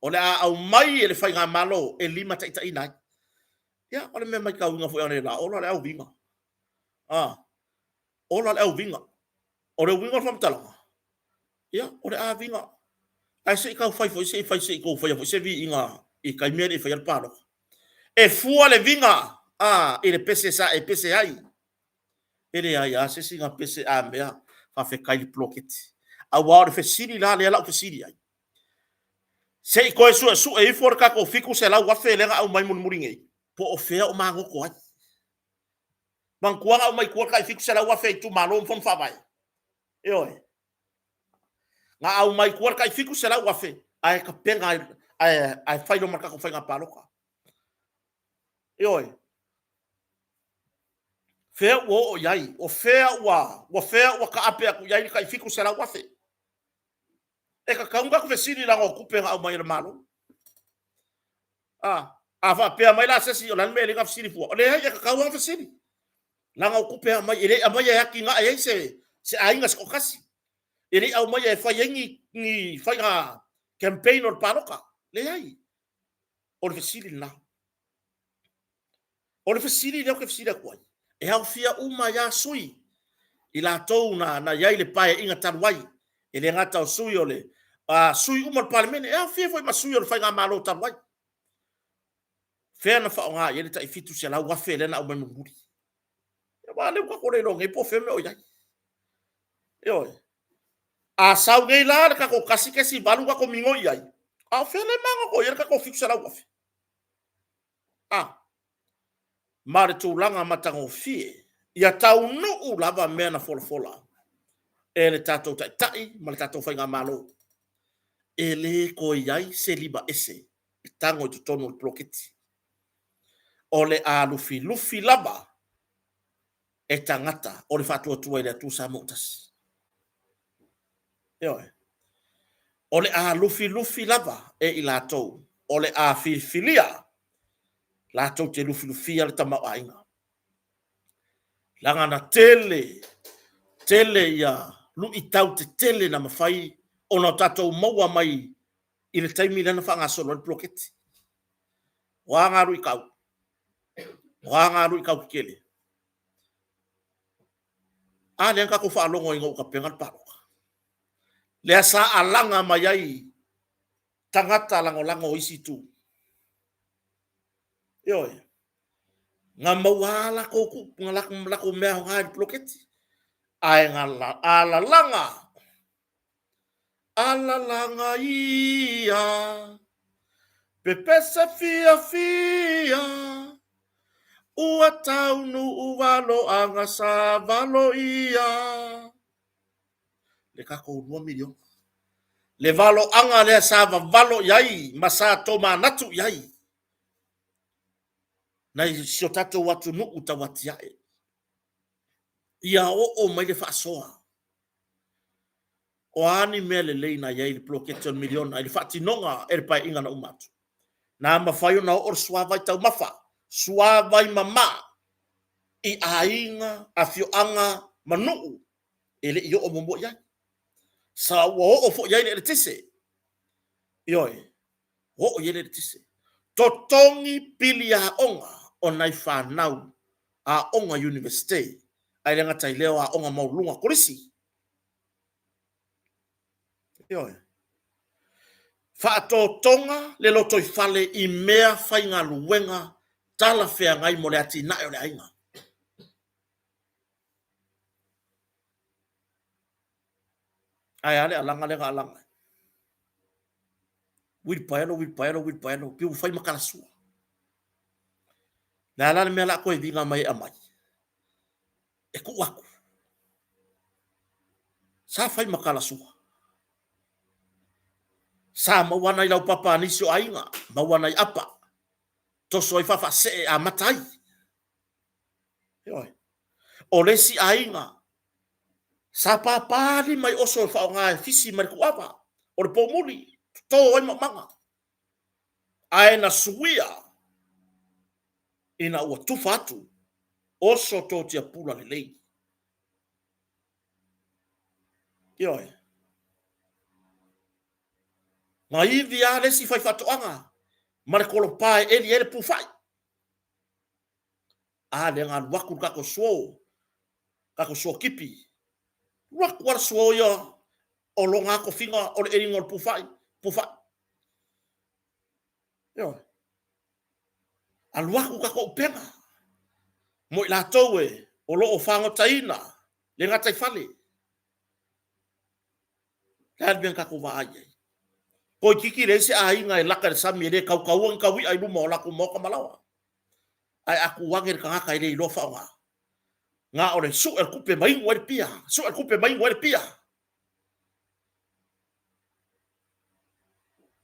o le a aumai e le faigamalo e limataitaiina ai. Ia, o le mea matauina foi analeila, ola le au viga. A, ola le au viga. O le uiga o le faamatalaga, ia, o le a viga. Ae se i tau fai foi, se i fai se i tou faia foi se viiga i taimi e le i faia le palota. E fua le viga, a, i le pese sa e pese ai. E leai lava se isi na pese a mea, faafetai i le poloketi. Aua o le fesili la lea o le a ou fesili ai, se i toe suesue ifo le tatou $700,000 lea na aumai mulimuli nei, po o fea o magoto ai. Manatua na aumai i tua le tai 700,000 a itumalo ma fono faavae. Ioe. Na aumai i tua le tai 700,000 ae tapena ae fai loa ma le tatou faiga palota. Ioe. Fea ua oo i ai? O fea ua, ua fea ua taape atu i ai le tai 700,000? E tatau ona tatou fesili leaga o tupe na aumai e le Malo. A, a faapea mai la se isi, o le a le mea e ala ai ona fesili fua? Leai, e tatau lava ona fesili. Leaga o tupe e aumai, e le i aumaia e atinae ai se, se aiga se toatasi. E le i aumaia e fai ai ni, ni faiga campaign o le palota. Leai. O le fesili lena. O le fesili lea ou te fesili atu ai, e aofia uma ai lava sui i latou na, na i ai le Paeaiga talu ai, e le gata o sui o le, uh, sui uma o le Palemene, e aofia foi ma sui o le Faigamalo talu ai. Fea na faaaoga i ai le tai 700,000 lea na aumai mulimuli? Aua lea ua tatou le iloa nei po o fea mea o i ai. Ioe. A sau nei la le tatou 1.8 tatou migoi i ai, a o fea lea e magoto i ai le tatou 700,000? A. Ma le tulaga matagofie, ia taunuu lava mea na folafola e le tatou Taitai ma le tatou Faigamalo. E le toe i ai se lima ese e tago i totonu o le poloketi. O le a lufilufi lava e tagata o le Faatuatua i le Atua Samoa ua Tasi. Ioe. O le a lufilufi lava e i latou o le a filifilia latou te lufilufia le tamaoaiga. Leaga na tele, tele ia luitau tetele na mafai ona tatou maua mai i le taimi lea na faagasolo ai le poloketi. O a na luitau? O a na luitau tetele? A lea na tatou faalogo ina ua tapena le palota. Lea sa alaga mai ai tagata lagolago o isi itu. Ioe. Na maua lava latou, latou mea aoga i le poloketi. Ae na alalaga, alalaga ia, pepese fiafia, ua taunuu valoaga sa valoia. Le tatou 2 miliona. Le valoaga lea sa vavalo i ai ma sa tomanatu i ai nai si o tatou atunuu tauatiae, ia oo mai le faasoa. O a ni mea lelei na i ai i le poloketi o le miliona i le faatinoga e le Paeaiga na uma atu? Na mafai ona oo le suavai taumafa, suavai mama i aiga, afioaga ma nuu e le i oo muamua i ai. Sa ua oo foi i ai le eletise. Ioe, ua oo i ai le eletise. Totogi pili aoga o nai fanau aoga Iunivesite, ae le gata i lea o aoga maualuluga kolisi. Ioe. Faatotoga le lotoifale i mea faigaluega talafeagai mo le atinae o le aiga. Ae a le alaga lea na alaga ai? Uilipaelo, uilipaelo, uilipaelo, pei ua fai ma talasua. Le a la le mea la a toe viga mai e aumai? E tuu atu. Sa fai ma talasua. Sa maua nai laupapa a nisi o aiga, maua nai apa, toso ai faafaasee e amata ai. Ioe. O le isi aiga, sa papa lima i oso e faaaoga e fisi mai le tuava, o le poumuli, toto ai maumaga. Ae na suia ina ua tufa atu oso totiapula lelei. Ioe. Na ivi lava le isi faifaatoaga ma le kolopa e eli ai le pufai. A lea na alu atu le tatou suo, tatou suotipi, alu atu lava le suo ia o lona lava tofiga o le eliga o le pufai, pufai. Ioe. Alu atu tatou upega mo i latou e o lo o fagotaina le gataifale. Le a le mea na tatou vaai ai? Toeitiiti leai se aiga e lata i le sami e le tautaua ni taui'a i luma o latou maota ma laoa. Ae a tu ane le tagata e le iloa faaaoga. Na o le suʻe le tupe ma inu ai le pia, suʻe le tupe ma inu ai le pia.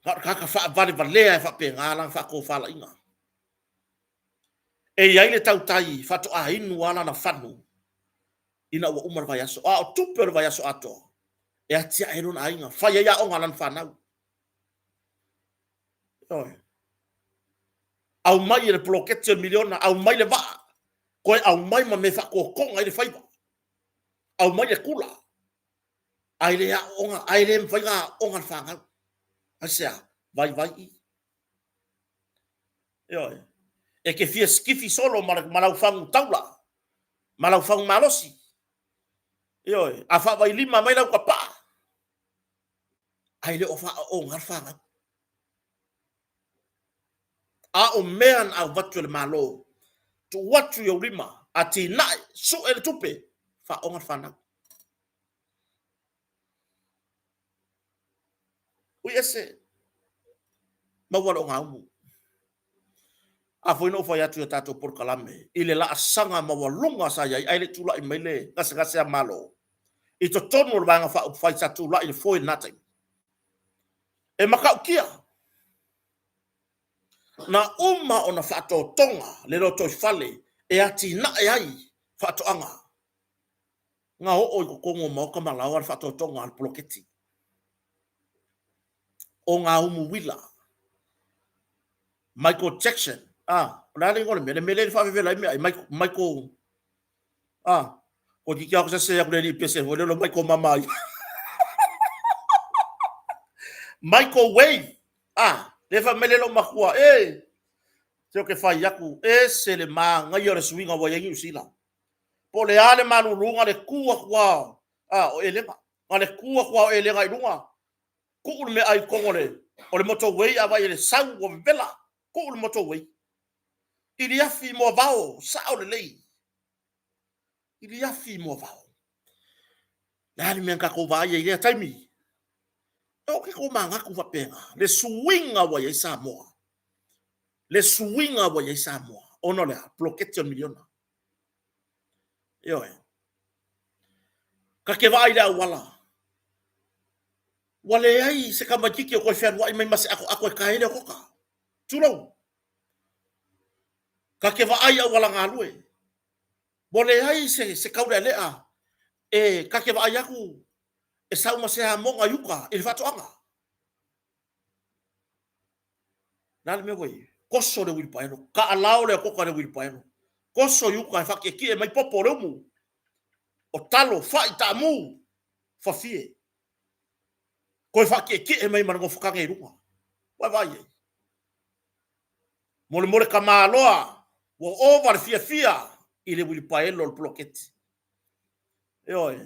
Na o le tagata faavalevalea e faapena lana faatofalaiga. E i ai le tautai faatoa inu lava lana fanu ina ua uma le vaiaso, a o tupe o le vaiaso atoa e atiae ai lona aiga, fai ai aoga a lana fanau. Ioe. Aumai e le poloketi o le miliona, aumai le vaa, toe aumai ma mea e faatotoga ai le faiva, aumai le kula, ae le aooga, ae le mafai ona aooga le fanau. Aisea? Vaivai i. Ioe. E te fia sikifi solo ma lau fagu taula, ma lau fagu malosi. Ioe. A faavailima mai lau tapaa, ae le o faaooga le fanau. A o mea na avatu e le Malo, tuu atu i ou lima, atinae, sue le tupe, faaooga le fanau. Ui ese, maua le ogaumu. A foi na ou fai atu i a tatou polokalame i le laasaga maualuga sa i ai, ae le i tulai mai le gasegase a Malo, i totonu o le Vaega Faaupufai sa tulai i le foe i lena taimi. E matautia, na uma ona faatotoga le lotoifale e atinae ai faatoaga. Na oo i totonu o maota ma laoa le faatotoga a le poloketi. O ngā umu uila. Michael Jackson, ah, o le a le igoa o le mea, le mea lea e faavevela ai meaai, Michael, ah, ko titi ako sa se aku le li pese foi le lo Michael mama ai. Michael Wave, ah, le fa mele lo makua, eh, se o ke fai aku, ese le māngaia o le suiga ua i ai Niu Sila. Po o le a le maluluga le tu atu lava o Elega, na le tu atu lava o Elega i luga, tuu le meaai i totonu o le motorway a vaai i le sau ua vevela, tuu le motorway. Iliafi i moavao, sao lelei. Iliafi i moavao. Le a le mea na tatou vaai ai i lea taimi? E oo ke tomanatu faapena, le suiga ua i ai Samoa. Le suiga ua i ai Samoa, ona o le a? Poloketi o le miliona. Ioe. Ta te vaai i le auala, ua leai se tamaitiiti o toe fealuai mai ma se atoato e tae ai le otoka. Tulou. Ta te vaai i auala galue, ua leai se taulealea e ta te vaai atu e sau ma se amoga i uta i le faatoaga. Le a le mea ua i ai? Toso le uilipaelo, taalao le otoka i le uilipaelo, toso i uta e faatietie mai popo o le umu, o talo, fai, taamu, fafie. Toe faatietie mai ma le nofo tane i luga. Ua e vaai i ai? Molemole tamaloa, ua ova le fiafia i le uilipaelo o le poloketi. Ioe.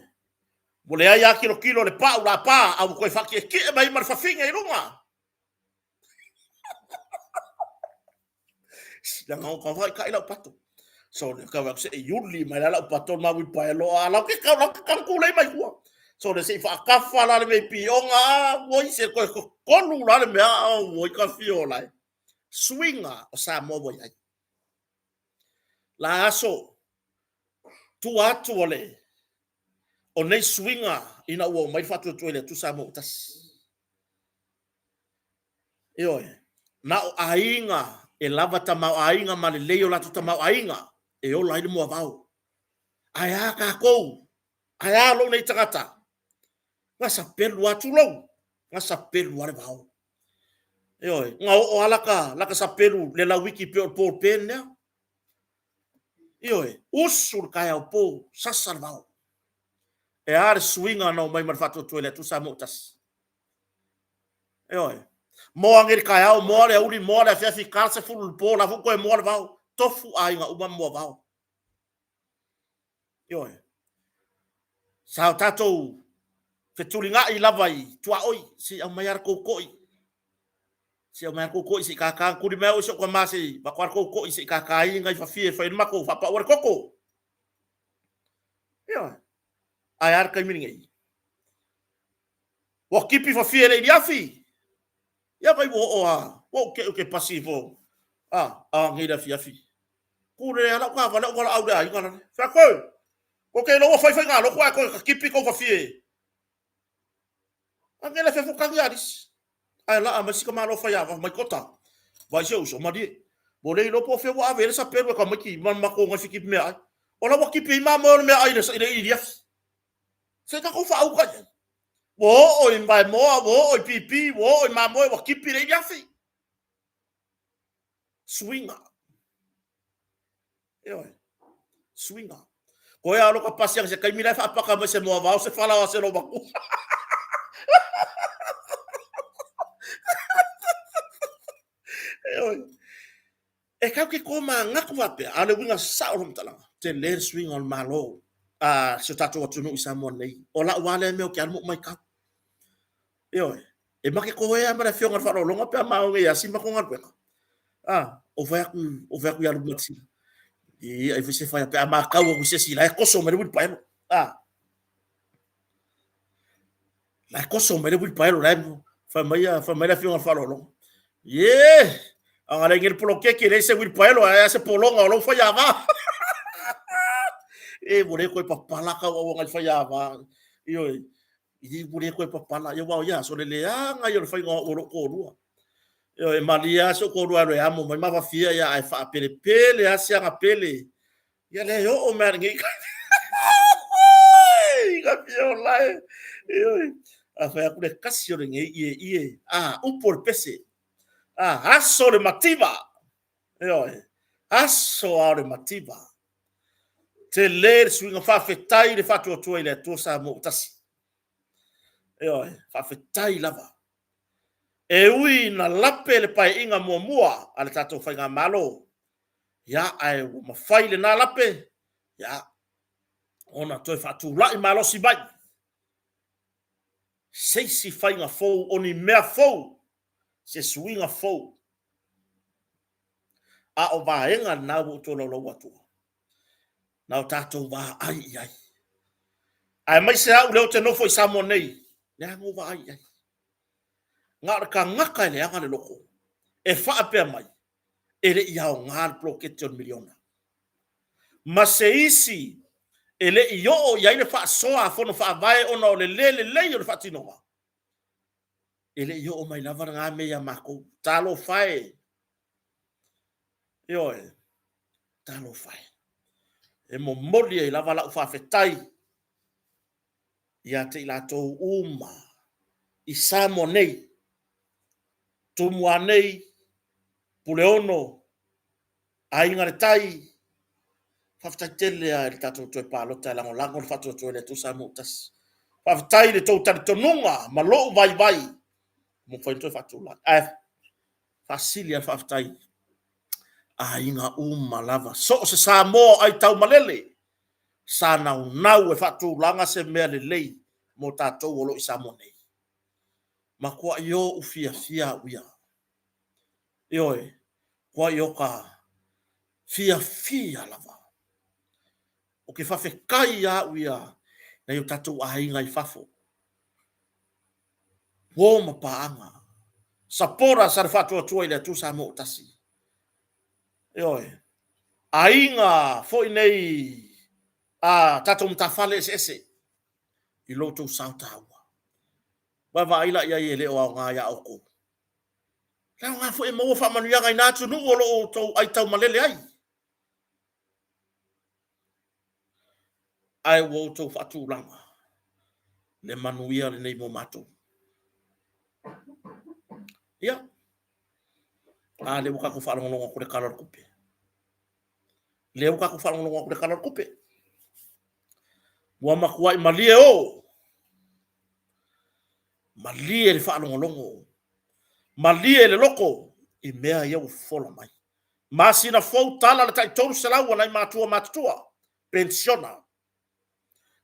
Ua leai lava tilotilo le pau lapa, a ua toe faatietie mai ma le fafine i luga. Leaga o tau kai lau pato. So le kau se i uli mai la lau pato ma wi pae lo a lau ke kau lau ke kau kulei mai tua. So le se i whaakafa la le mei pionga a woi se koe kolu la le mea a woi ka fio lai. Suiga o Samoa ua i ai. La aso tua atu o le o nei suiga ina ua omai le faatuatua i le Atua Samoa ua tasi. Ioe, na o aiga e lava tamaoaiga ma lelei o latou tamaoaiga e ola ai le moavao. Ae a tatou? Ae a lou nei tagata? Gasa pelu lava, tulou, gasa pelu lava le vao. Ioe, na oo lava laka, laka sapelu le lauiki pei o le ball pen lea. Ioe, usu le taeao po, sasa le vao. E a le suiga na omai ma le faatuatua i le Atua Samoa ua tasi? Ioe. Moa nei le taeao, moa le aoauli, moa le afiafi, ta le 10 i le po, la foi toe moa le vao. Tofu aiga uma ma moavao. Ioe. Sa o tatou fetulinai lava i tuaoi, se i aumai lava le tou toi. Se i aumai lava le tou toi se i tata, tuli mai au e si ou tama se i avatu lava le tou toi se i tata ai nai fafie e fai ai le matou faapaua le toto. Ioe. Ae a le taimi lenei? Ua tipi fafie e le iliafi. Ia vai ua oo a, ua ou teʻu ke pasi ifo a, a nei le afiafi. Ku le ala ka vale o wala au le aiga lale. Fai atu, Ko ke loa fai fai ngā loko a koe ka kipi kou fafie. A ngele fe fukangi aris. Ae laa mai si ka malo fai ava mai kota. Vai se uso malie. Mo le ilo po fe ua ave le sa pelu e ka mai ki man mako ngai fiki mea ai. O la ua kipi i mamoe o le mea ai le i ili afi. Se ka kou whaau kai ai. Ua oo i maimoa, ua oo i pipi, ua oo i mamoe, ua kipi le ili afi. Suiga. Ioe. Suiga. Koe a loka pasi anga se kaimi lai whaapaka mai se moa vao se whala o se lo maku. Ioe. E kau ke kō mā ngaku wapea, a le winga sa o lomtalanga. Te le suiga o le malo a se tatou atunuu i Samoa nei. O lau lea mea o ke alu mo mai kau. Ioe, e make ko ea ma le afioga i le faaaloaloga pe a maoga ia si matou galuega. A, o fai atu, o fai atu ia Lumatisila. Ia, ai foi se fai pe a matau atu i se isi la e koso mai le uilipaelo. A, la e koso mai le uilipaelo la e fai mai fai mai le afioga i le faaaloaloga. Ie, aga le ngele polokeke le se uilipaelo ae se pologa o lou fai ava. E, ua le koe papala kau au ngai fai ava. Ioe, I ua le koe papala, ia aua o ia aso le leaga ia o le faiga o au o lou toalua. Ioe, e malie lava si ou toalua e alu e amo mai ma fafia ia ae faapelepele lava si aga pele. Ia lea e oo mai lava i lenei ka fia ola e. Ioe, a fai atu le kasi o lenei ieie, a, upu o le pese, a, aso le mativa. Ioe, aso lava o le mativa. Tele le suiga faafetai le faatuatua i le Atua Samoa ua tasi. Ioe, faafetai lava. E ui na lape le paeaiga muamua a le tatou Faigamalo, ia, ae ua mafai lena lape, ia, ona toe faatulai malosi mai se isi faiga fou, o ni mea fou, se suiga fou. A o vaega lena ua ou tolaulauina atu, na o tatou vaai i ai. Aemaise au lea ou te nofo i Samoa nei, leaga ou vaai i ai. Na o le tagata e leaga le loko, e faapea mai, e le i aoga le poloketi o le miliona. Ma se isi e le i oo i ai le faasoa a Fono Faavae ona o le le lelei o le faatinoga, e le i oo mai lava lena mea ia matou. Talofa e! Ioe, talofa e! E momoli ai lava lau faafetai ia te i latou uma i Samoa nei, Tumua nei, Puleono, Aiga i le Tai, faafetai tele lava i le tatou toe palota e lagolago le faatuatua i le Atua Samoa ua tasi. Faafetai i le tou talitonuga ma lou vaivai ua mafai ona toe faatulai. Ae faasili lava le faafetai aiga uma lava, so o se Samoa o aitaumalele sa naunau e faatulaga se mea lelei mo tatou o lo o i Samoa nei. Matuai ou fiafia au ia. Ioe, matuai o ka fiafia lava. Ou te faafetai ia au ia nai o tatou aiga i fafo. Uo ma paaga. Supporters a le Faatuatua i le Atua Samoa ua tasi. Ioe. Aiga foi nei a tatou matafale eseese i lo outou sao taua. Vaavaai la i ai e le o aoga ia outou. Le aoga foi e maua faamanuiaga i na atunuu o lo o outou aitaumalele ai. Ae ua outou faatulaga le manuia lenei mo matou. Ia, a lea ua tatou faalogologo atu i le Tala o le Tupe. Lea ua tatou faalogologo atu i le Tala o le Tupe. Ua matuai malie o! Malie le faalogologo, malie le loto i mea ia ua fofola mai. Masina fou tala le tai 300 a nai matua matutua, penisiona.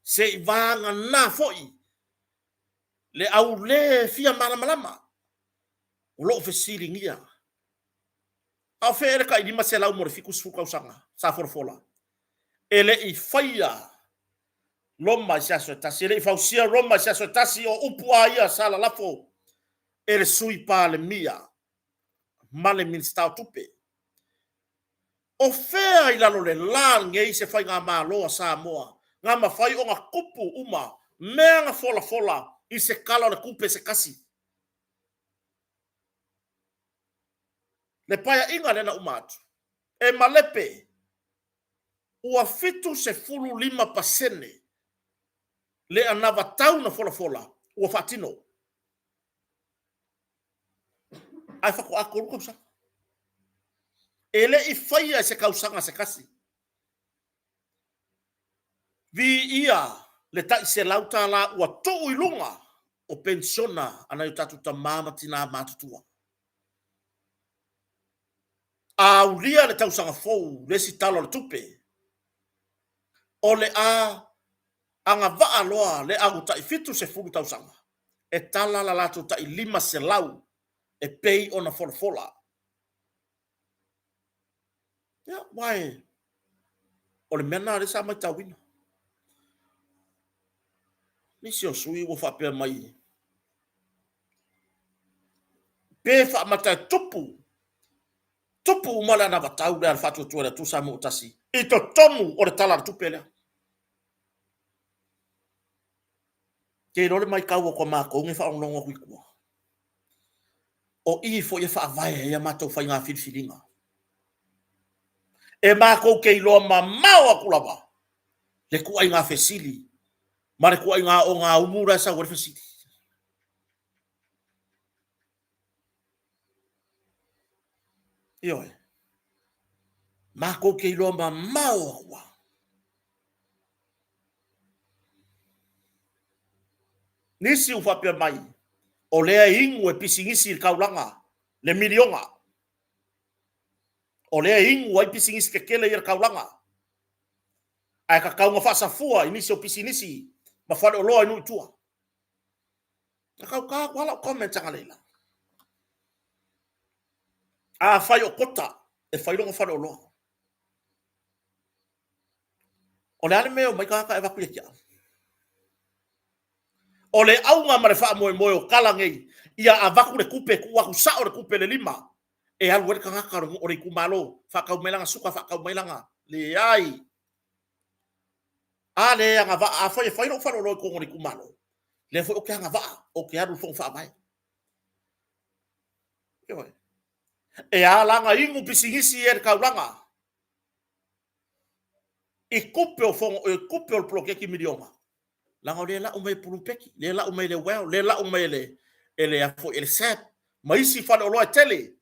Se i vagana foi le au le fia malamalama o lo o fesiligia. A o fea ea le tai 500 mo le 70 tausaga sa folafola? E le i faia Roma i se aso e tasi. E le i fausia Roma i se aso e tasi, o upu a ia sa lalafo e le Sui Palemia ma le Minisita o Tupe. O fea i lalo o le la lenei se faigamalo a Samoa Na mafai ona tupu uma mea na folafola i se Tala o le Tupe se tasi. Le Paeaiga lea na uma atu, e malepe ua 75% le anavatau na folafola ua faatino. Ae faatoa 3 tausaga. E le i faia i se tausaga se tasi. Viia le tai $100 ua tuu i luga o penisiona a nai o tatou tama ma tina matutua. A aulia le tausaga fou le isi Tala o le Tupe, o le a agavaa loa le au tai 70 tausaga e tala le latou tai $500 e pei ona folafola. Ia, aua o le mea lena lea sa matauina. Nisi o sui usufono ua faapea mai, pe faamata e tupu, tupu uma le anavatau lea a le Faatuatua i le Atua Samoa ua Tasi i totonu o le Tala o le Tupe lea. Te iloa le matau atu a matou nei faalogologo atu i tua, o i foi e faavae ai a matou faiga filifiliga. E matou te iloa mamao atu lava le ituaiga fesili ma le ituaiga ogaumu la e sau ai le fesili. Ioe. Matou te iloa mamao atu lava. Nisi ua faapea mai, o lea e inu e pisinisi i le taulaga le miliona. O lea e inu ai pisinisi tetele ia i le taulaga. Ae tatau ona faasafua i nisi o pisinisi ma faleoloa i nuu i tua. Na tauta atu lava lau comment analeila. Afai o Kota e fai lona faleoloa, O le a le mea e omai tagata e avatu ia te au? O le auga ma le faamoemoe o tala nei, ia avatu le tupe, tuu atu sao le tupe i le lima e alu ai le tagata o le itumalo, faatau mai lana suka, faatau mai lana... Leai. A lea e agavaa, afai e fai lou faleoloa i totonu o le itumalo, lea foi ou te agavaa, ou te alu i le fono faavae. Ioe. E ala ona inu pisinisi ia i le taulaga i tupe o fono, i tupe o le poloketi miliona, leaga o lea e lau mai e polupeti, lea e lau mai e le well, lea e lau mai e le, e le, a foi, e le SABB, ma isi faleoloa e tele,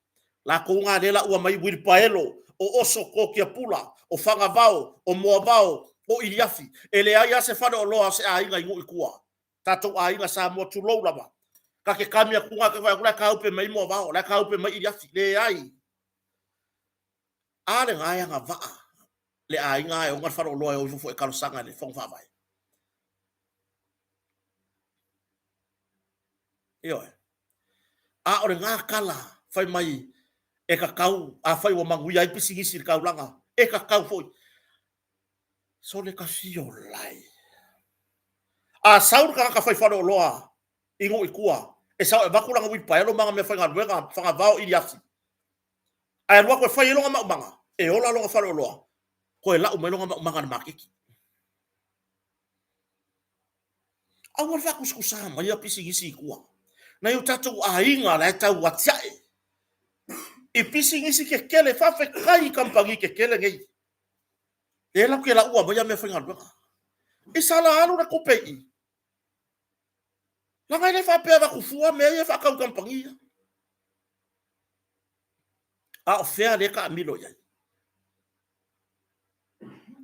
latou na lea e laua mai uilipaelo, o oso tokiapula, o fagavao, o moavao, o iliafi. E leai lava se faleoloa o se aiga i nuu i tua, tatou aiga Samoa, tulou lava, ta te kami atu ta te vaai atu la e taupe mai moavao, la e taupe mai iliafi. Leai. A lena e agavaa le aiga e ona le faleoloa e o ifo foi e talosaga i le Fono Faavae. Ioe. A o lena tala fai mai e tatau, afai ua manuia ai pisinisi i le taulaga, e tatau foi. Sole ta fio lai. A sau le tagata fai faleoloa i nuu i tua, e sau e avatu lana uilipaelo ma ana meafaigaluega, fagavao, iliafi, ae alu atu e fai ai lona maumaga, e ola lona faleoloa, toe lau mai lona maumaga i le maketi. Aua le faatusatusa maia pisinisi i tua. Nai o tatou aiga la e tau atiae i pisinisi tetele, faafetai i kamupani tetele nei. Lea latou te laua maia meafaigaluega. I sala alu le tupe i i, leaga e le faapea e avatu fua mea ia e faatau i kamupani ia. A o fea lea e taamilo i ai?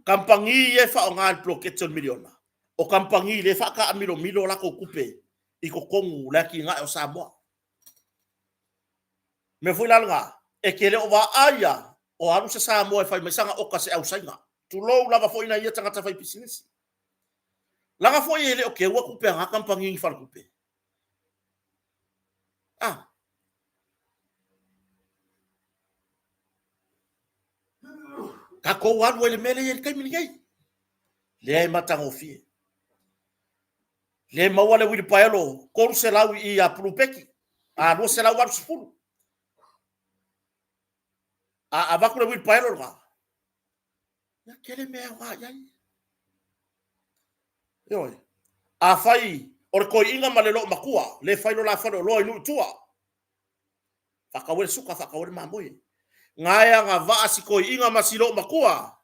Kamupani ia e faaaoga i le poloketi o le miliona, o kamupani lea e faataamilomilo a latou tupe i totonu o le atinae o Samoa. Mea foi la lena, e te le o vaai lava o alu se Samoa e fai mai sana oka i se au Saina. Tulou lava foi nai ia tagata faipisinisi. Leaga foi e le o keua tupe a na kamupani i ni faletupe. A. Tatou alu ai i le mea lea e i ai i le taimi lenei. Lea e matagofie. Lea e maua le uilipaelo 300 i i ia Pulupeki, a 280. A avatu le uilipaelo lena, ia tele mea e aoga i ai. Ioe. Afai o le toeaina ma le loomatua le fai lo la faleoloa i nuu i tua, faatau ai le suka, faatau ai le mamoe. Na e agavaa si toeaina ma si loomatua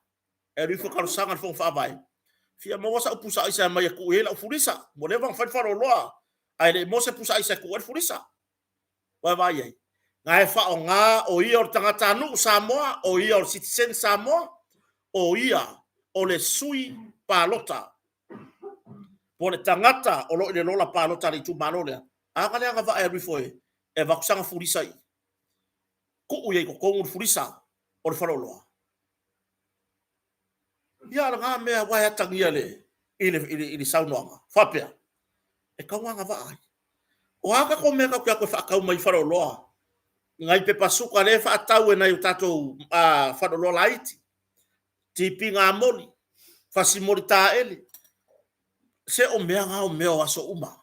e alu ifo talosaga i le Fono Faavae, fia maua sau pusa aisa e aumai e tuu i ai lau fulisa. Ua leva ona fai le faleoloa ae le i maua se pusa aisa e tuu ai le fulisa. Ua e vaai i ai? Na e faaaoga o ia o le tagatanuu Samoa, o ia o le sitiseni Samoa, o ia o le sui palota po o le tagata o lo o i le lola palota a le itumalo lea, a na le agavaa e alu ifo e avatu sana fulisa i tuu i ai i totonu le fulisa o le faleoloa? Ia, o lena mea aua e atagia i le saunoaga faapea, e tatau ona agavaa ai. O a tatou mea tatou te o atu e faatau mai faleoloa, nai pepa suka lea e faatau e nai o tatou faleoloa laiti, tipiga moli, fasi moli taele, se o mea na o mea o aso uma.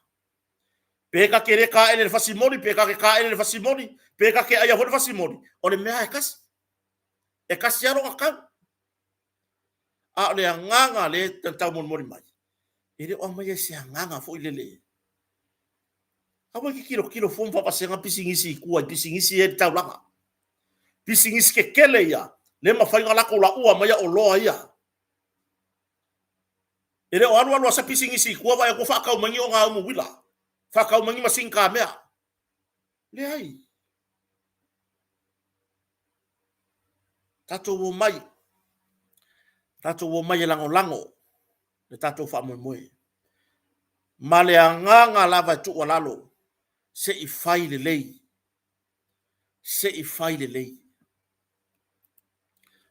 Pe ta te le taele i le fasi moli, pe ta te taele i le fasi moli, pe ta te aia foi le fasi moli, o le mea lava e tasi. E tasi lava lona tau. A o le agaga lea e taumolimoli mai, e le o aumaia i se agaga foi lele. Aua e te tilotilo fua ma faavasega pisinisi i tua i pisinisi ia i le taulaga. Pisinisi tetele ia, lea e mafai ona latou laua maia oloa ia. E le o alu alu lava se pisinisi i tua vaai atu ua faatau mai ni ogaumu uila, faatau mai ni masini kamea. Leai. Tatou omai, tatou omai e lagolago le tatou faamoemoe. Ma le agaga lava e tuualalo, se i fai lelei, se i fai lelei.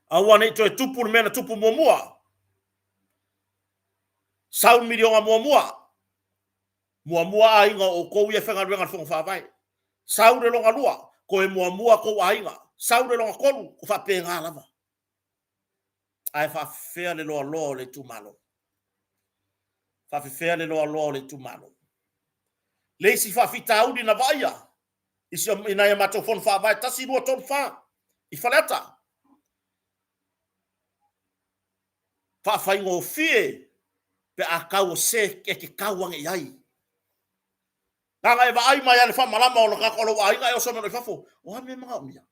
Aua ne i toe tupu le mea na tupu muamua. Sau le miliona muamua, muamua aiga o outou ia e faigaluega i le Fono Faavae. Sau le lona lua, toe muamua tou aiga. Sau le lona tolu, ua faapena lava. Ae faafefea le loaloa o le itumalo? Faafefea le loaloa o le itumalo? Le isi faafitauli na vaaia i nai a matou Fono Faavae 1, 2, 3, 4 i Faleata, faafaigofie pe a tau o se e te tau ane i ai. Leaga e vaai mai lava i le faamalama o lou aiga e oso mai loa i fafo, o a mea e manaomia?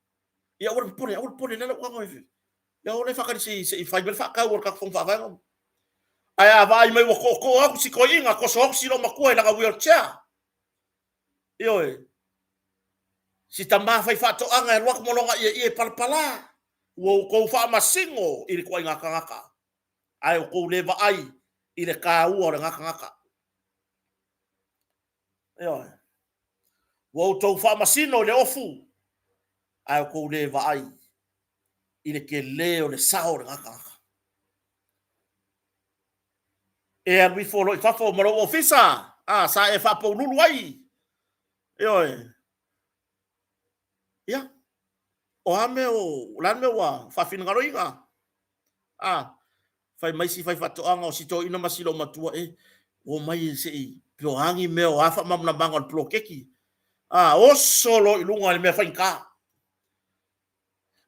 Ia aua le popole, aua le popole, o lea o le a ou tago e... Ia o lea e faatali se i fai mai le faatau a le tatou Fono Faavae. Ae a vaai mai ua tootoo atu si toeaina, toso atu si loomatua i lana wheelchair, ioe, si tama faifaatoaga e alu atu ma lona ieie palapala, ua outou faamasino i le ituaiga tagata, ae outou le vaai i le taua o lena tagata. Ioe. Ua outou faamasino i le ofu, ae outou le vaai i le tele o le sao o lena tagata. E alu ifo loa i fafo ma lou ofisa, a, sa e faapoululu ai. Ioe. Ia, o a mea o, o le a le mea ua faafinagaloina? A, fai mai si faifaatoaga o si toeaina ma si loomatua, e, omai se i, po o a ni mea o a faamalamalamaga o le poloketi. A, oso loa i luga i le mea faigata.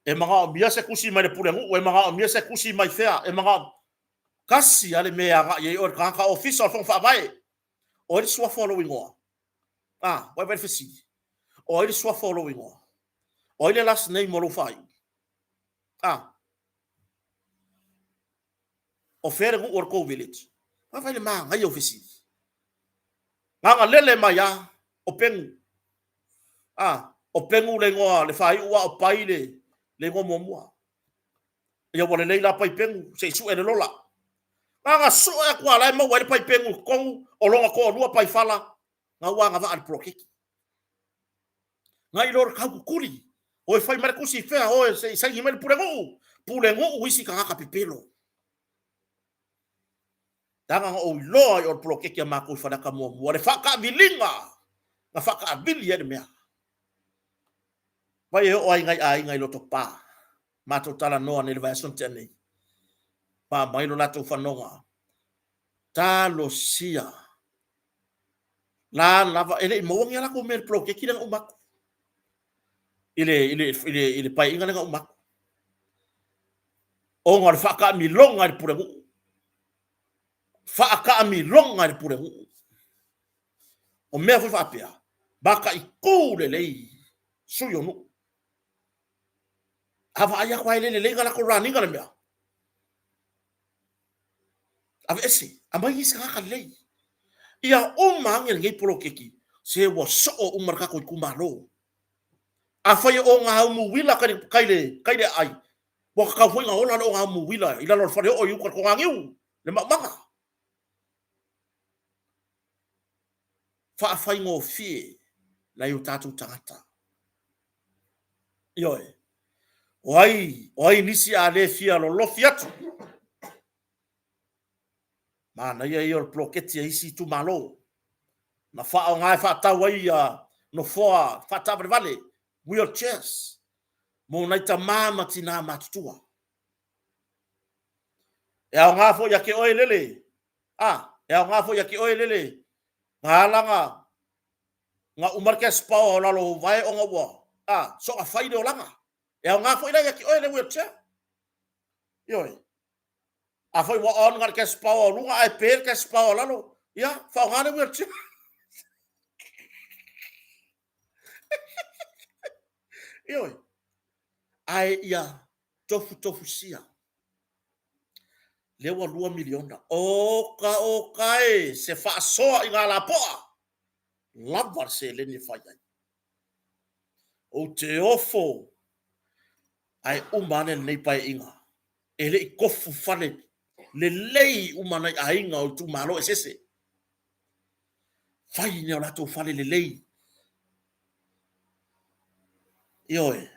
E manaomia se tusi mai le pulenuu, e manaomia se tusi mai fea, e manaomia... Tasi lava le mea e agai i ai oe le tagata ofisa o le Fono Faavae. O ai le suafa o lou igoa? A, vaai vaai le fesili. O ai le suafa o lou igoa? O ai le last name o lou faaiu? A, o fea le nuu o le tou village? Vaai le manaia o fesili. Gagalele mai lava o Pegu. A, o Pegu le igoa le faaiu a o Pai le igoa muamua. Ia ua lelei la Pai Pegu, se i sue le lola. Gaga sue atu lava la e maua ai le Pai Pegu i totonu o lona toalua Paifala, na ua agavaa i le poloketi. Nai lo le taututuli, o e fai mai le tusi i fea, o e se i saini mai le pulenuu, pulenuu isi tagata pepelo. Leaga na ou iloa ai o le poloketi a matou i Faleata muamua, le faataaviliga na faataavili ai le mea. Vai e oo ai nai aiga i Lotopa, matou talanoa nei i le vaiaso na tea nei, ma aumai lo latou fanoga, talosia la lava, e le i maua ni a latou mea i le poloketi lea na uma atu, i le, i le, i le, i le paeaiga lea na uma atu. Ona o le faataamiloga i le pulenuu. Faakaamiloga i le pulenuu. O mea foi faapea, mataitu lelei sui o nuu. A vaai atu lava e le lelei ona latou run ina le mea, aveese, aumai nisi tagata lelei. Ia uma ane lenei poloketi, se ua soo uma le tatou itumalo. Afai e ogaumu uila kai le aai, ua tatau foi ona ola le ogaumu uila i lalo o le faleoo i uta i le toganiu, le maumaga. Faafaigofie nai o tatou tagata. Ioe. O ai, o ai nisi a le fia lolofi atu? Manaia ia o le poloketi a isi itumalo na faaaoga e faatau ai ia nofoa faataavalevale, wheel chairs, mo nai tama ma tina matutua. E aoga foi ia te oe lele, a, e aoga foi ia te oe lele na ala na uma le cash power o lalo o vae ona ua, a, soona fai le olaga. E aoga foi la ia te oe le wheelchair. Ioe. Afai ua on na le cash power o luga ae pe le cash power o lalo, ia, faaaoga le wheelchair. Ioe. Ae ia tofutofusia. Lea ua 2 miliona. Oka oka e, se faasoa i ngā lapoa. Lava le seleni e fai ai. Ou te ofo ae uma ane lenei paeaiga. E le i tofu fale lelei uma nai aiga o itumalo eseese. Fai ni o latou fale lelei. Ioe.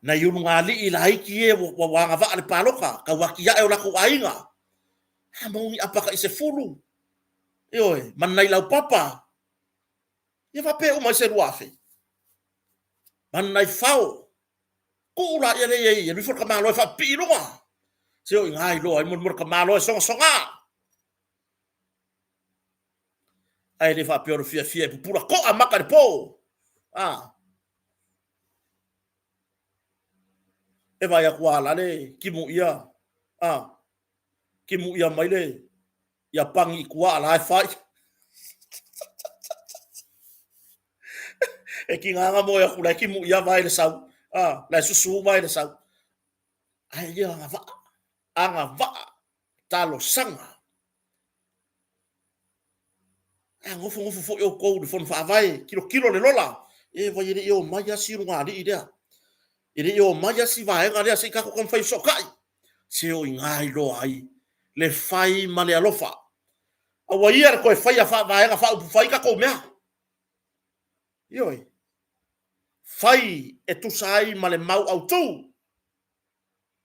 Nai ulugalii laiti e ua agavaa le palota, tau atiae o latou aiga. A maua ni apa tai 10. Ioe, ma nai laupapa. Ia faapea uma ai se 2000. Ma nai fao. Tuu laia lea i ai, alu ifo le tamaloa e faapipii i luga. Se o i ina iloa ai molimoli tamaloa e sogasoga. Ae le faapea o le fiafia e pupula toa maka i le po. A. E vaai atu a la le timuia, a, timuia mai le ia pani i tua a la e fai. E tiga na moe atu la e timuia vae i le sau, a, la e susu vae i le sau. Ae ia agavaa, agavaa talosaga. A nofonofo foi outou i le Fono Faavae, tilotilo le lola, e vai e le i omai lava si ulugalii lea, e le i omai lava si vaega lea se i tatou taumafai e fesootai. Se o i ina iloa ai le fai ma le alofa. Aua ia le toe faia faa-vaega faaupufai tatou mea. Ioe. Fai e tusa ai ma le mau autu.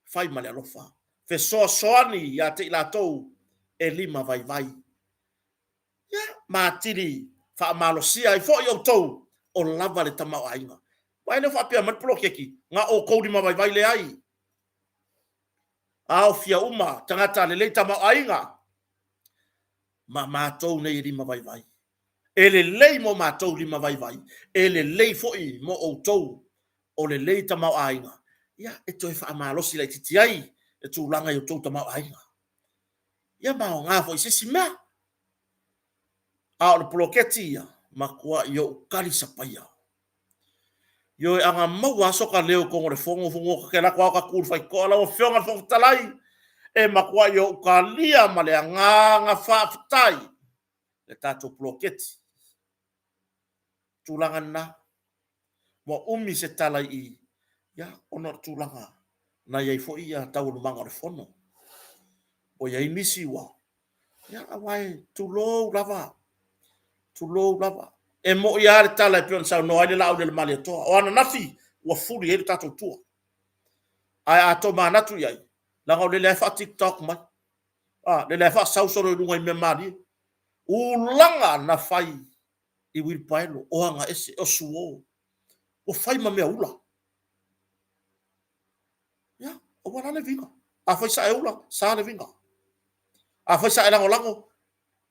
Fai ma le alofa. Fesoasoani ia te i latou e lima vaivai. Ia, ma atili faamalosia ai foi outou o lava le tamaoaiga. Aua e le o faapea mai le poloketi, na o outou lima vaivai leai. Aofia uma tagata lelei tamaoaiga ma matou nei e lima vaivai. E lelei mo matou lima vaivai, e lelei foi mo outou o lelei tamaoaiga, ia, e toe faamalosi laitiiti ai le tulaga i outou tamaoaiga. Ia ma aoga foi i se isi mea. A o le poloketi ia, matuai ou talisapaia. Ioe, a na maua lava soka leo i totonu o le Fono, ta te alu atu lava ta tu i le faitotoa, lau Afioga i le Fofoga Fetalai, e matuai ou talia ma le agaga faafetai le tatou poloketi. Tulaga lena, ua umi se tala i i, ia, ona o le tulaga na i ai foi ia taualumaga o le fono. Ua i ai nisi ua, ia, aua e tulou lava, tulou lava. E moni lava le tala e pei ona saunoa ai le Laaulialemalietoa, o ananafi ua fuli ai le tatou tua. Ae a tomanatu i ai, leaga o lele lava e faa-tiktok mai, a, lele lava e faasau solo i luga i mea malie. Ulaga na fai i uilipaelo, o agaese, o suo, ua fai ma mea ula. Ia, aua la le viga. Afai sa e ula, sa le viga. Afai sa e lagolago,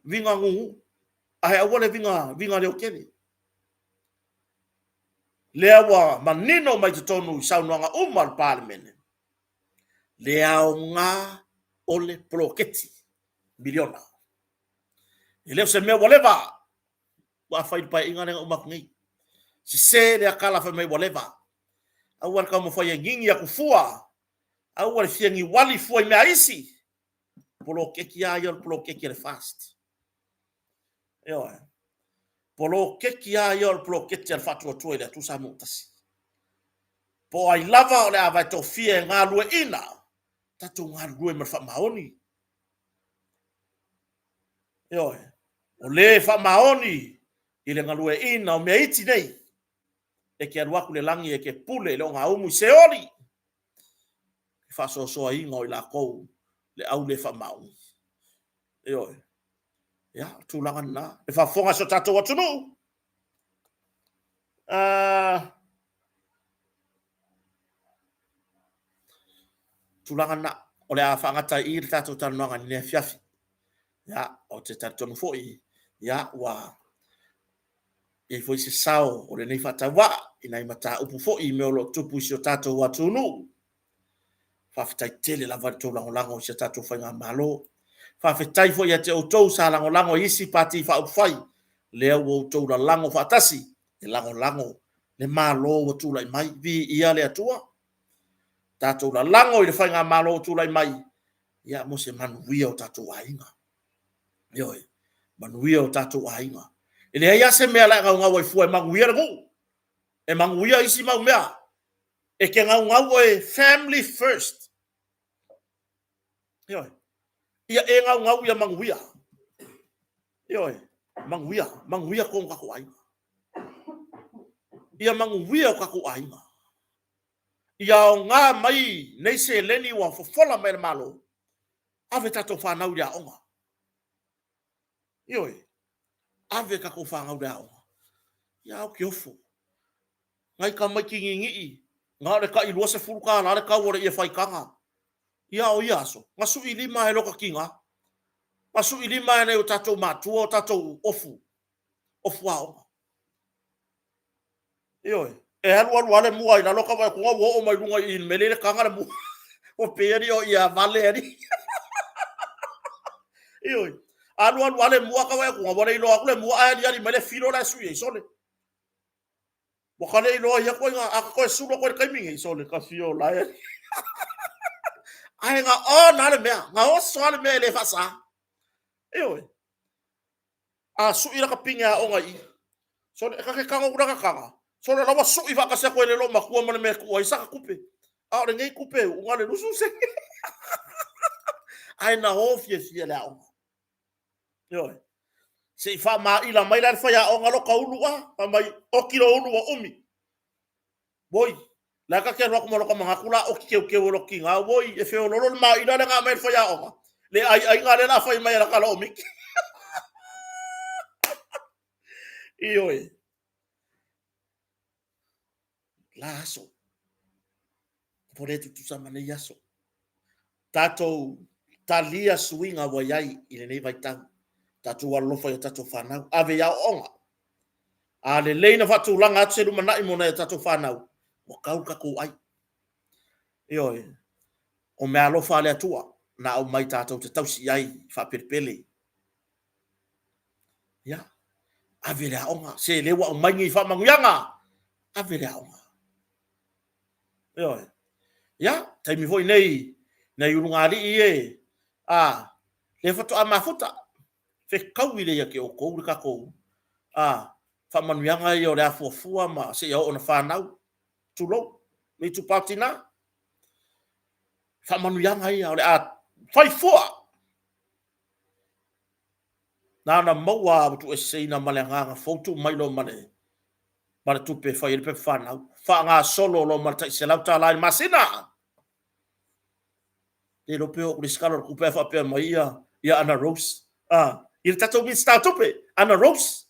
viga gugu. Ae aua le viga, viga leotele. Lea ua manino mai totonu i saunoaga uma a le Palemene, le aoga o le poloketi. Miliona. E le o se mea ua leva. Ua fai le paeaiga lea na uma atu nei. Sese le akala fai mai ua leva. Aua le taumafai e gigi atu fua. Aua le fia niuali fua i mea a isi. Poloketi lava ia o le poloketi a le FAST. Ioe. Poloketi lava ia o le poloketi a le Faatuatua i le Atua Samoa ua Tasi. Po o ai lava o le a vae tofia e galueaiina, tatou galulue ma le faamaoni. Ioe. O le faamaoni i le galueaiina o mea iti nei, e te alu atu i le lagi e te pule i le ogaumu i Seoli, le faasoasoaina o i latou le au le faamaoni. Ioe. Ia, o tulaga lena. E faafofoga si o tatou atunuu. Tulaga lena. O le a faagata i i le tatou talanoaga i lenei afiafi. Ia, ou te talitonu foi, ia, ua i ai foi se sao o lenei faatauvaa i nai mataupu foi i mea o lo o tupu i si o tatou atunuu. Faafetai tele lava i le tou lagolago i si a tatou Faigamalo. Faafetai foi ia te outou sa lagolago i isi Pati Faaupufai, lea ua outou lalago faatasi e lagolago le Malo ua tulai mai. Viia le Atua. Tatou lalago i le Faigamalo ua tulai mai, ia mo se manuia o tatou aiga. Ioe, manuia o tatou aiga. E leai lava se mea o le a e naunau ai fua e manuia le nuu, e manuia isi mau mea. E te naunau oe family first. Ioe. Ia e naunau ia manuia. Ioe, manuia, manuia tonu tatou aiga. Ia manuia o tatou aiga. Ia aoga mai nei seleni ua fofola mai e le Malo, ave tatou fanau i le aoga. Ioe, ave tatou fanau i le aoga. Ia ou te ofo. Nai tamaiti niinii, na o le tai $20 le tau o le ie faitaga. Ia o ia aso, na sui lima ai e lota tiga. Na sui lima ai e nai o tatou matua o tatou ofu, ofu aoga. Ioe, e alu alu lava le mua i lalo tau vaai atu ua oo mai luga i le mea lea i le taga le mua. Ua pei alii o ia vale alii. Ioe, alu alu lava le mua tau vaai atu ua le iloa atu le mua ae aliali mai le filo la e sui ai sole. Ua ka le iloa ia koe a ka toe sulu atu i le taimi nei sole ka fio lae. Ae na ona le mea, na oso lava le mea e le faasa. Ioe. A sui la ka pine aoga i i. Sole, e ta te tago atu la ka taga. Sole, la ua sui faatasi atu e le loomatua ma le mea e tuu ai saka tupe. A o lenei tupe e uu na o le 20 sene. Ae na o fiafia i le aoga. Ioe. Se i faamaila mai la le faiaoga lo ta ulu a, fai mai, oki lo ulu ua umi. Woi, la ta te alu atu ma lota manatu la oki keukeu e lota tiga, woi, e feololo le maila lea na aumai e le faiaoga, le aiaiga lea la fai mai e laka loomiti. Ioe. La aso. Ua le tutusa ma nei aso. Tatou talia suiga ua i ai i lenei vaitau. Tatou alolofa i a tatou fanau. Ave i aoaoga. A lelei na faatulaga atu se lumanai mo nai a tatou fanau, ua tau le tatou ai. Ioe, o meaalofa a le Atua na aumai tatou te tausi i ai faapelepele. Ia, ave le aoga. Se lea ua aumai nei faamanuiaga, ave le aoga. Ioe. Ia, taimi foi nei, nai ulugalii e, a, lea faatoa mafuta, fetaui lea ia te outou le tatou, a, faamanuiaga ia o le afuafua ma seia oo ina fanau, tulou, le itupa o tina. Faamanuiaga ia o le a fai fua. Na ona maua ua tuueseina ma le agaga fou, tuu mai loa ma le ma le tupe e fai ai le pepa fanau. Faagasolo loa ma le tai $100 i le masina. Le iloa pe oo atu le isi tala o le tupe ae faapea mai ia, ia Ana Rose. Ah, i le tatou Minisita o Tupe, Ana Rose.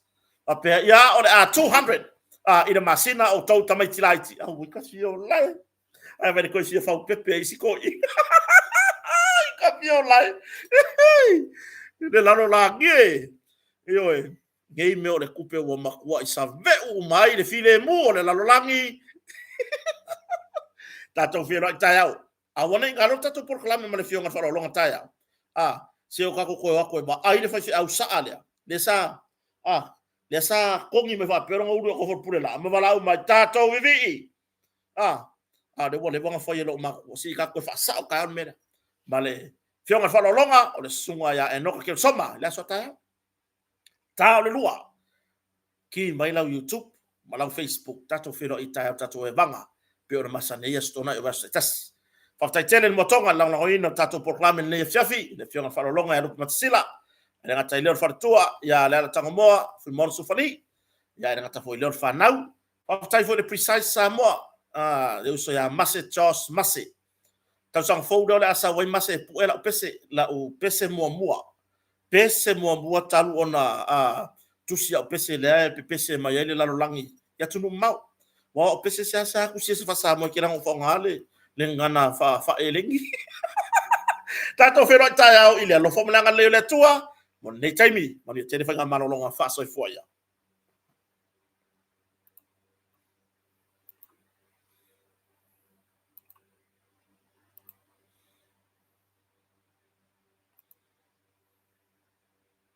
Faapea, ia o le a 200 ah, i le masina o tou tamaiti laiti. Auoi ka fia o lae. Ae vai le koe fia faupepe ai isi toeaiina. Ai ka fia o lae. Le lalolagi e. Ioe. Nei mea o le tupe ua matuai save'u uma ai le filemu o le lalolagi. Tatou feiloai taeao. Aua ne i galo le tatou polokalame ma le Afioga i le Faaaloaloga taeao. A. Se o tatou toe o atu e vaai le faifeau saa lea, lea sa, a, lea sa togi mai faapea lona ulu i o pule laa ma valaau mai, tatou vivii! A, a o lea ua leva ona fai e lou matua, se i tatou toe faasao taeao le mea lea. Ma le Afioga i le Faaaloaloga, o le Susuga ia Enoka Keresoma i le aso a taeao. Ta o le 2, ki mai lau YouTube ma lau Facebook, tatou feiloai taeao i le tatou evaga e pei ona masani ai Aso Toonai o vaiaso taitasi. Faafetai tele i le moatoga i le lagolagoina o le tatou polokalame i lenei afiafi, i le Afioga i le Faaaloaloga ia Lupe Matasila, e le gata i lea o le faletua ia Leala Tagomoa, Fuimaono Sufali, ia e le gata foi i lea o le fanau. Faafetai foi i le Precise Samoa, le uso ia Mase Josh Mase. Tausaga fou lea o le a sau ai Mase e pue lau pese, lau pese muamua. Pese muamua talu ona tusi au pese lea e pepese mai ai le lalolagi i atunuu mamao. Aua o au pese e seasea tusia i se faa-Samoa, e tele lava ina ou faaaogaina le gagana faa-Eleni. Tatou feiloai taeao i le alofa ma le agalelei o le Atua. Mo lenei taimi, manuia tele faiga malologa. Faa-soifua ia.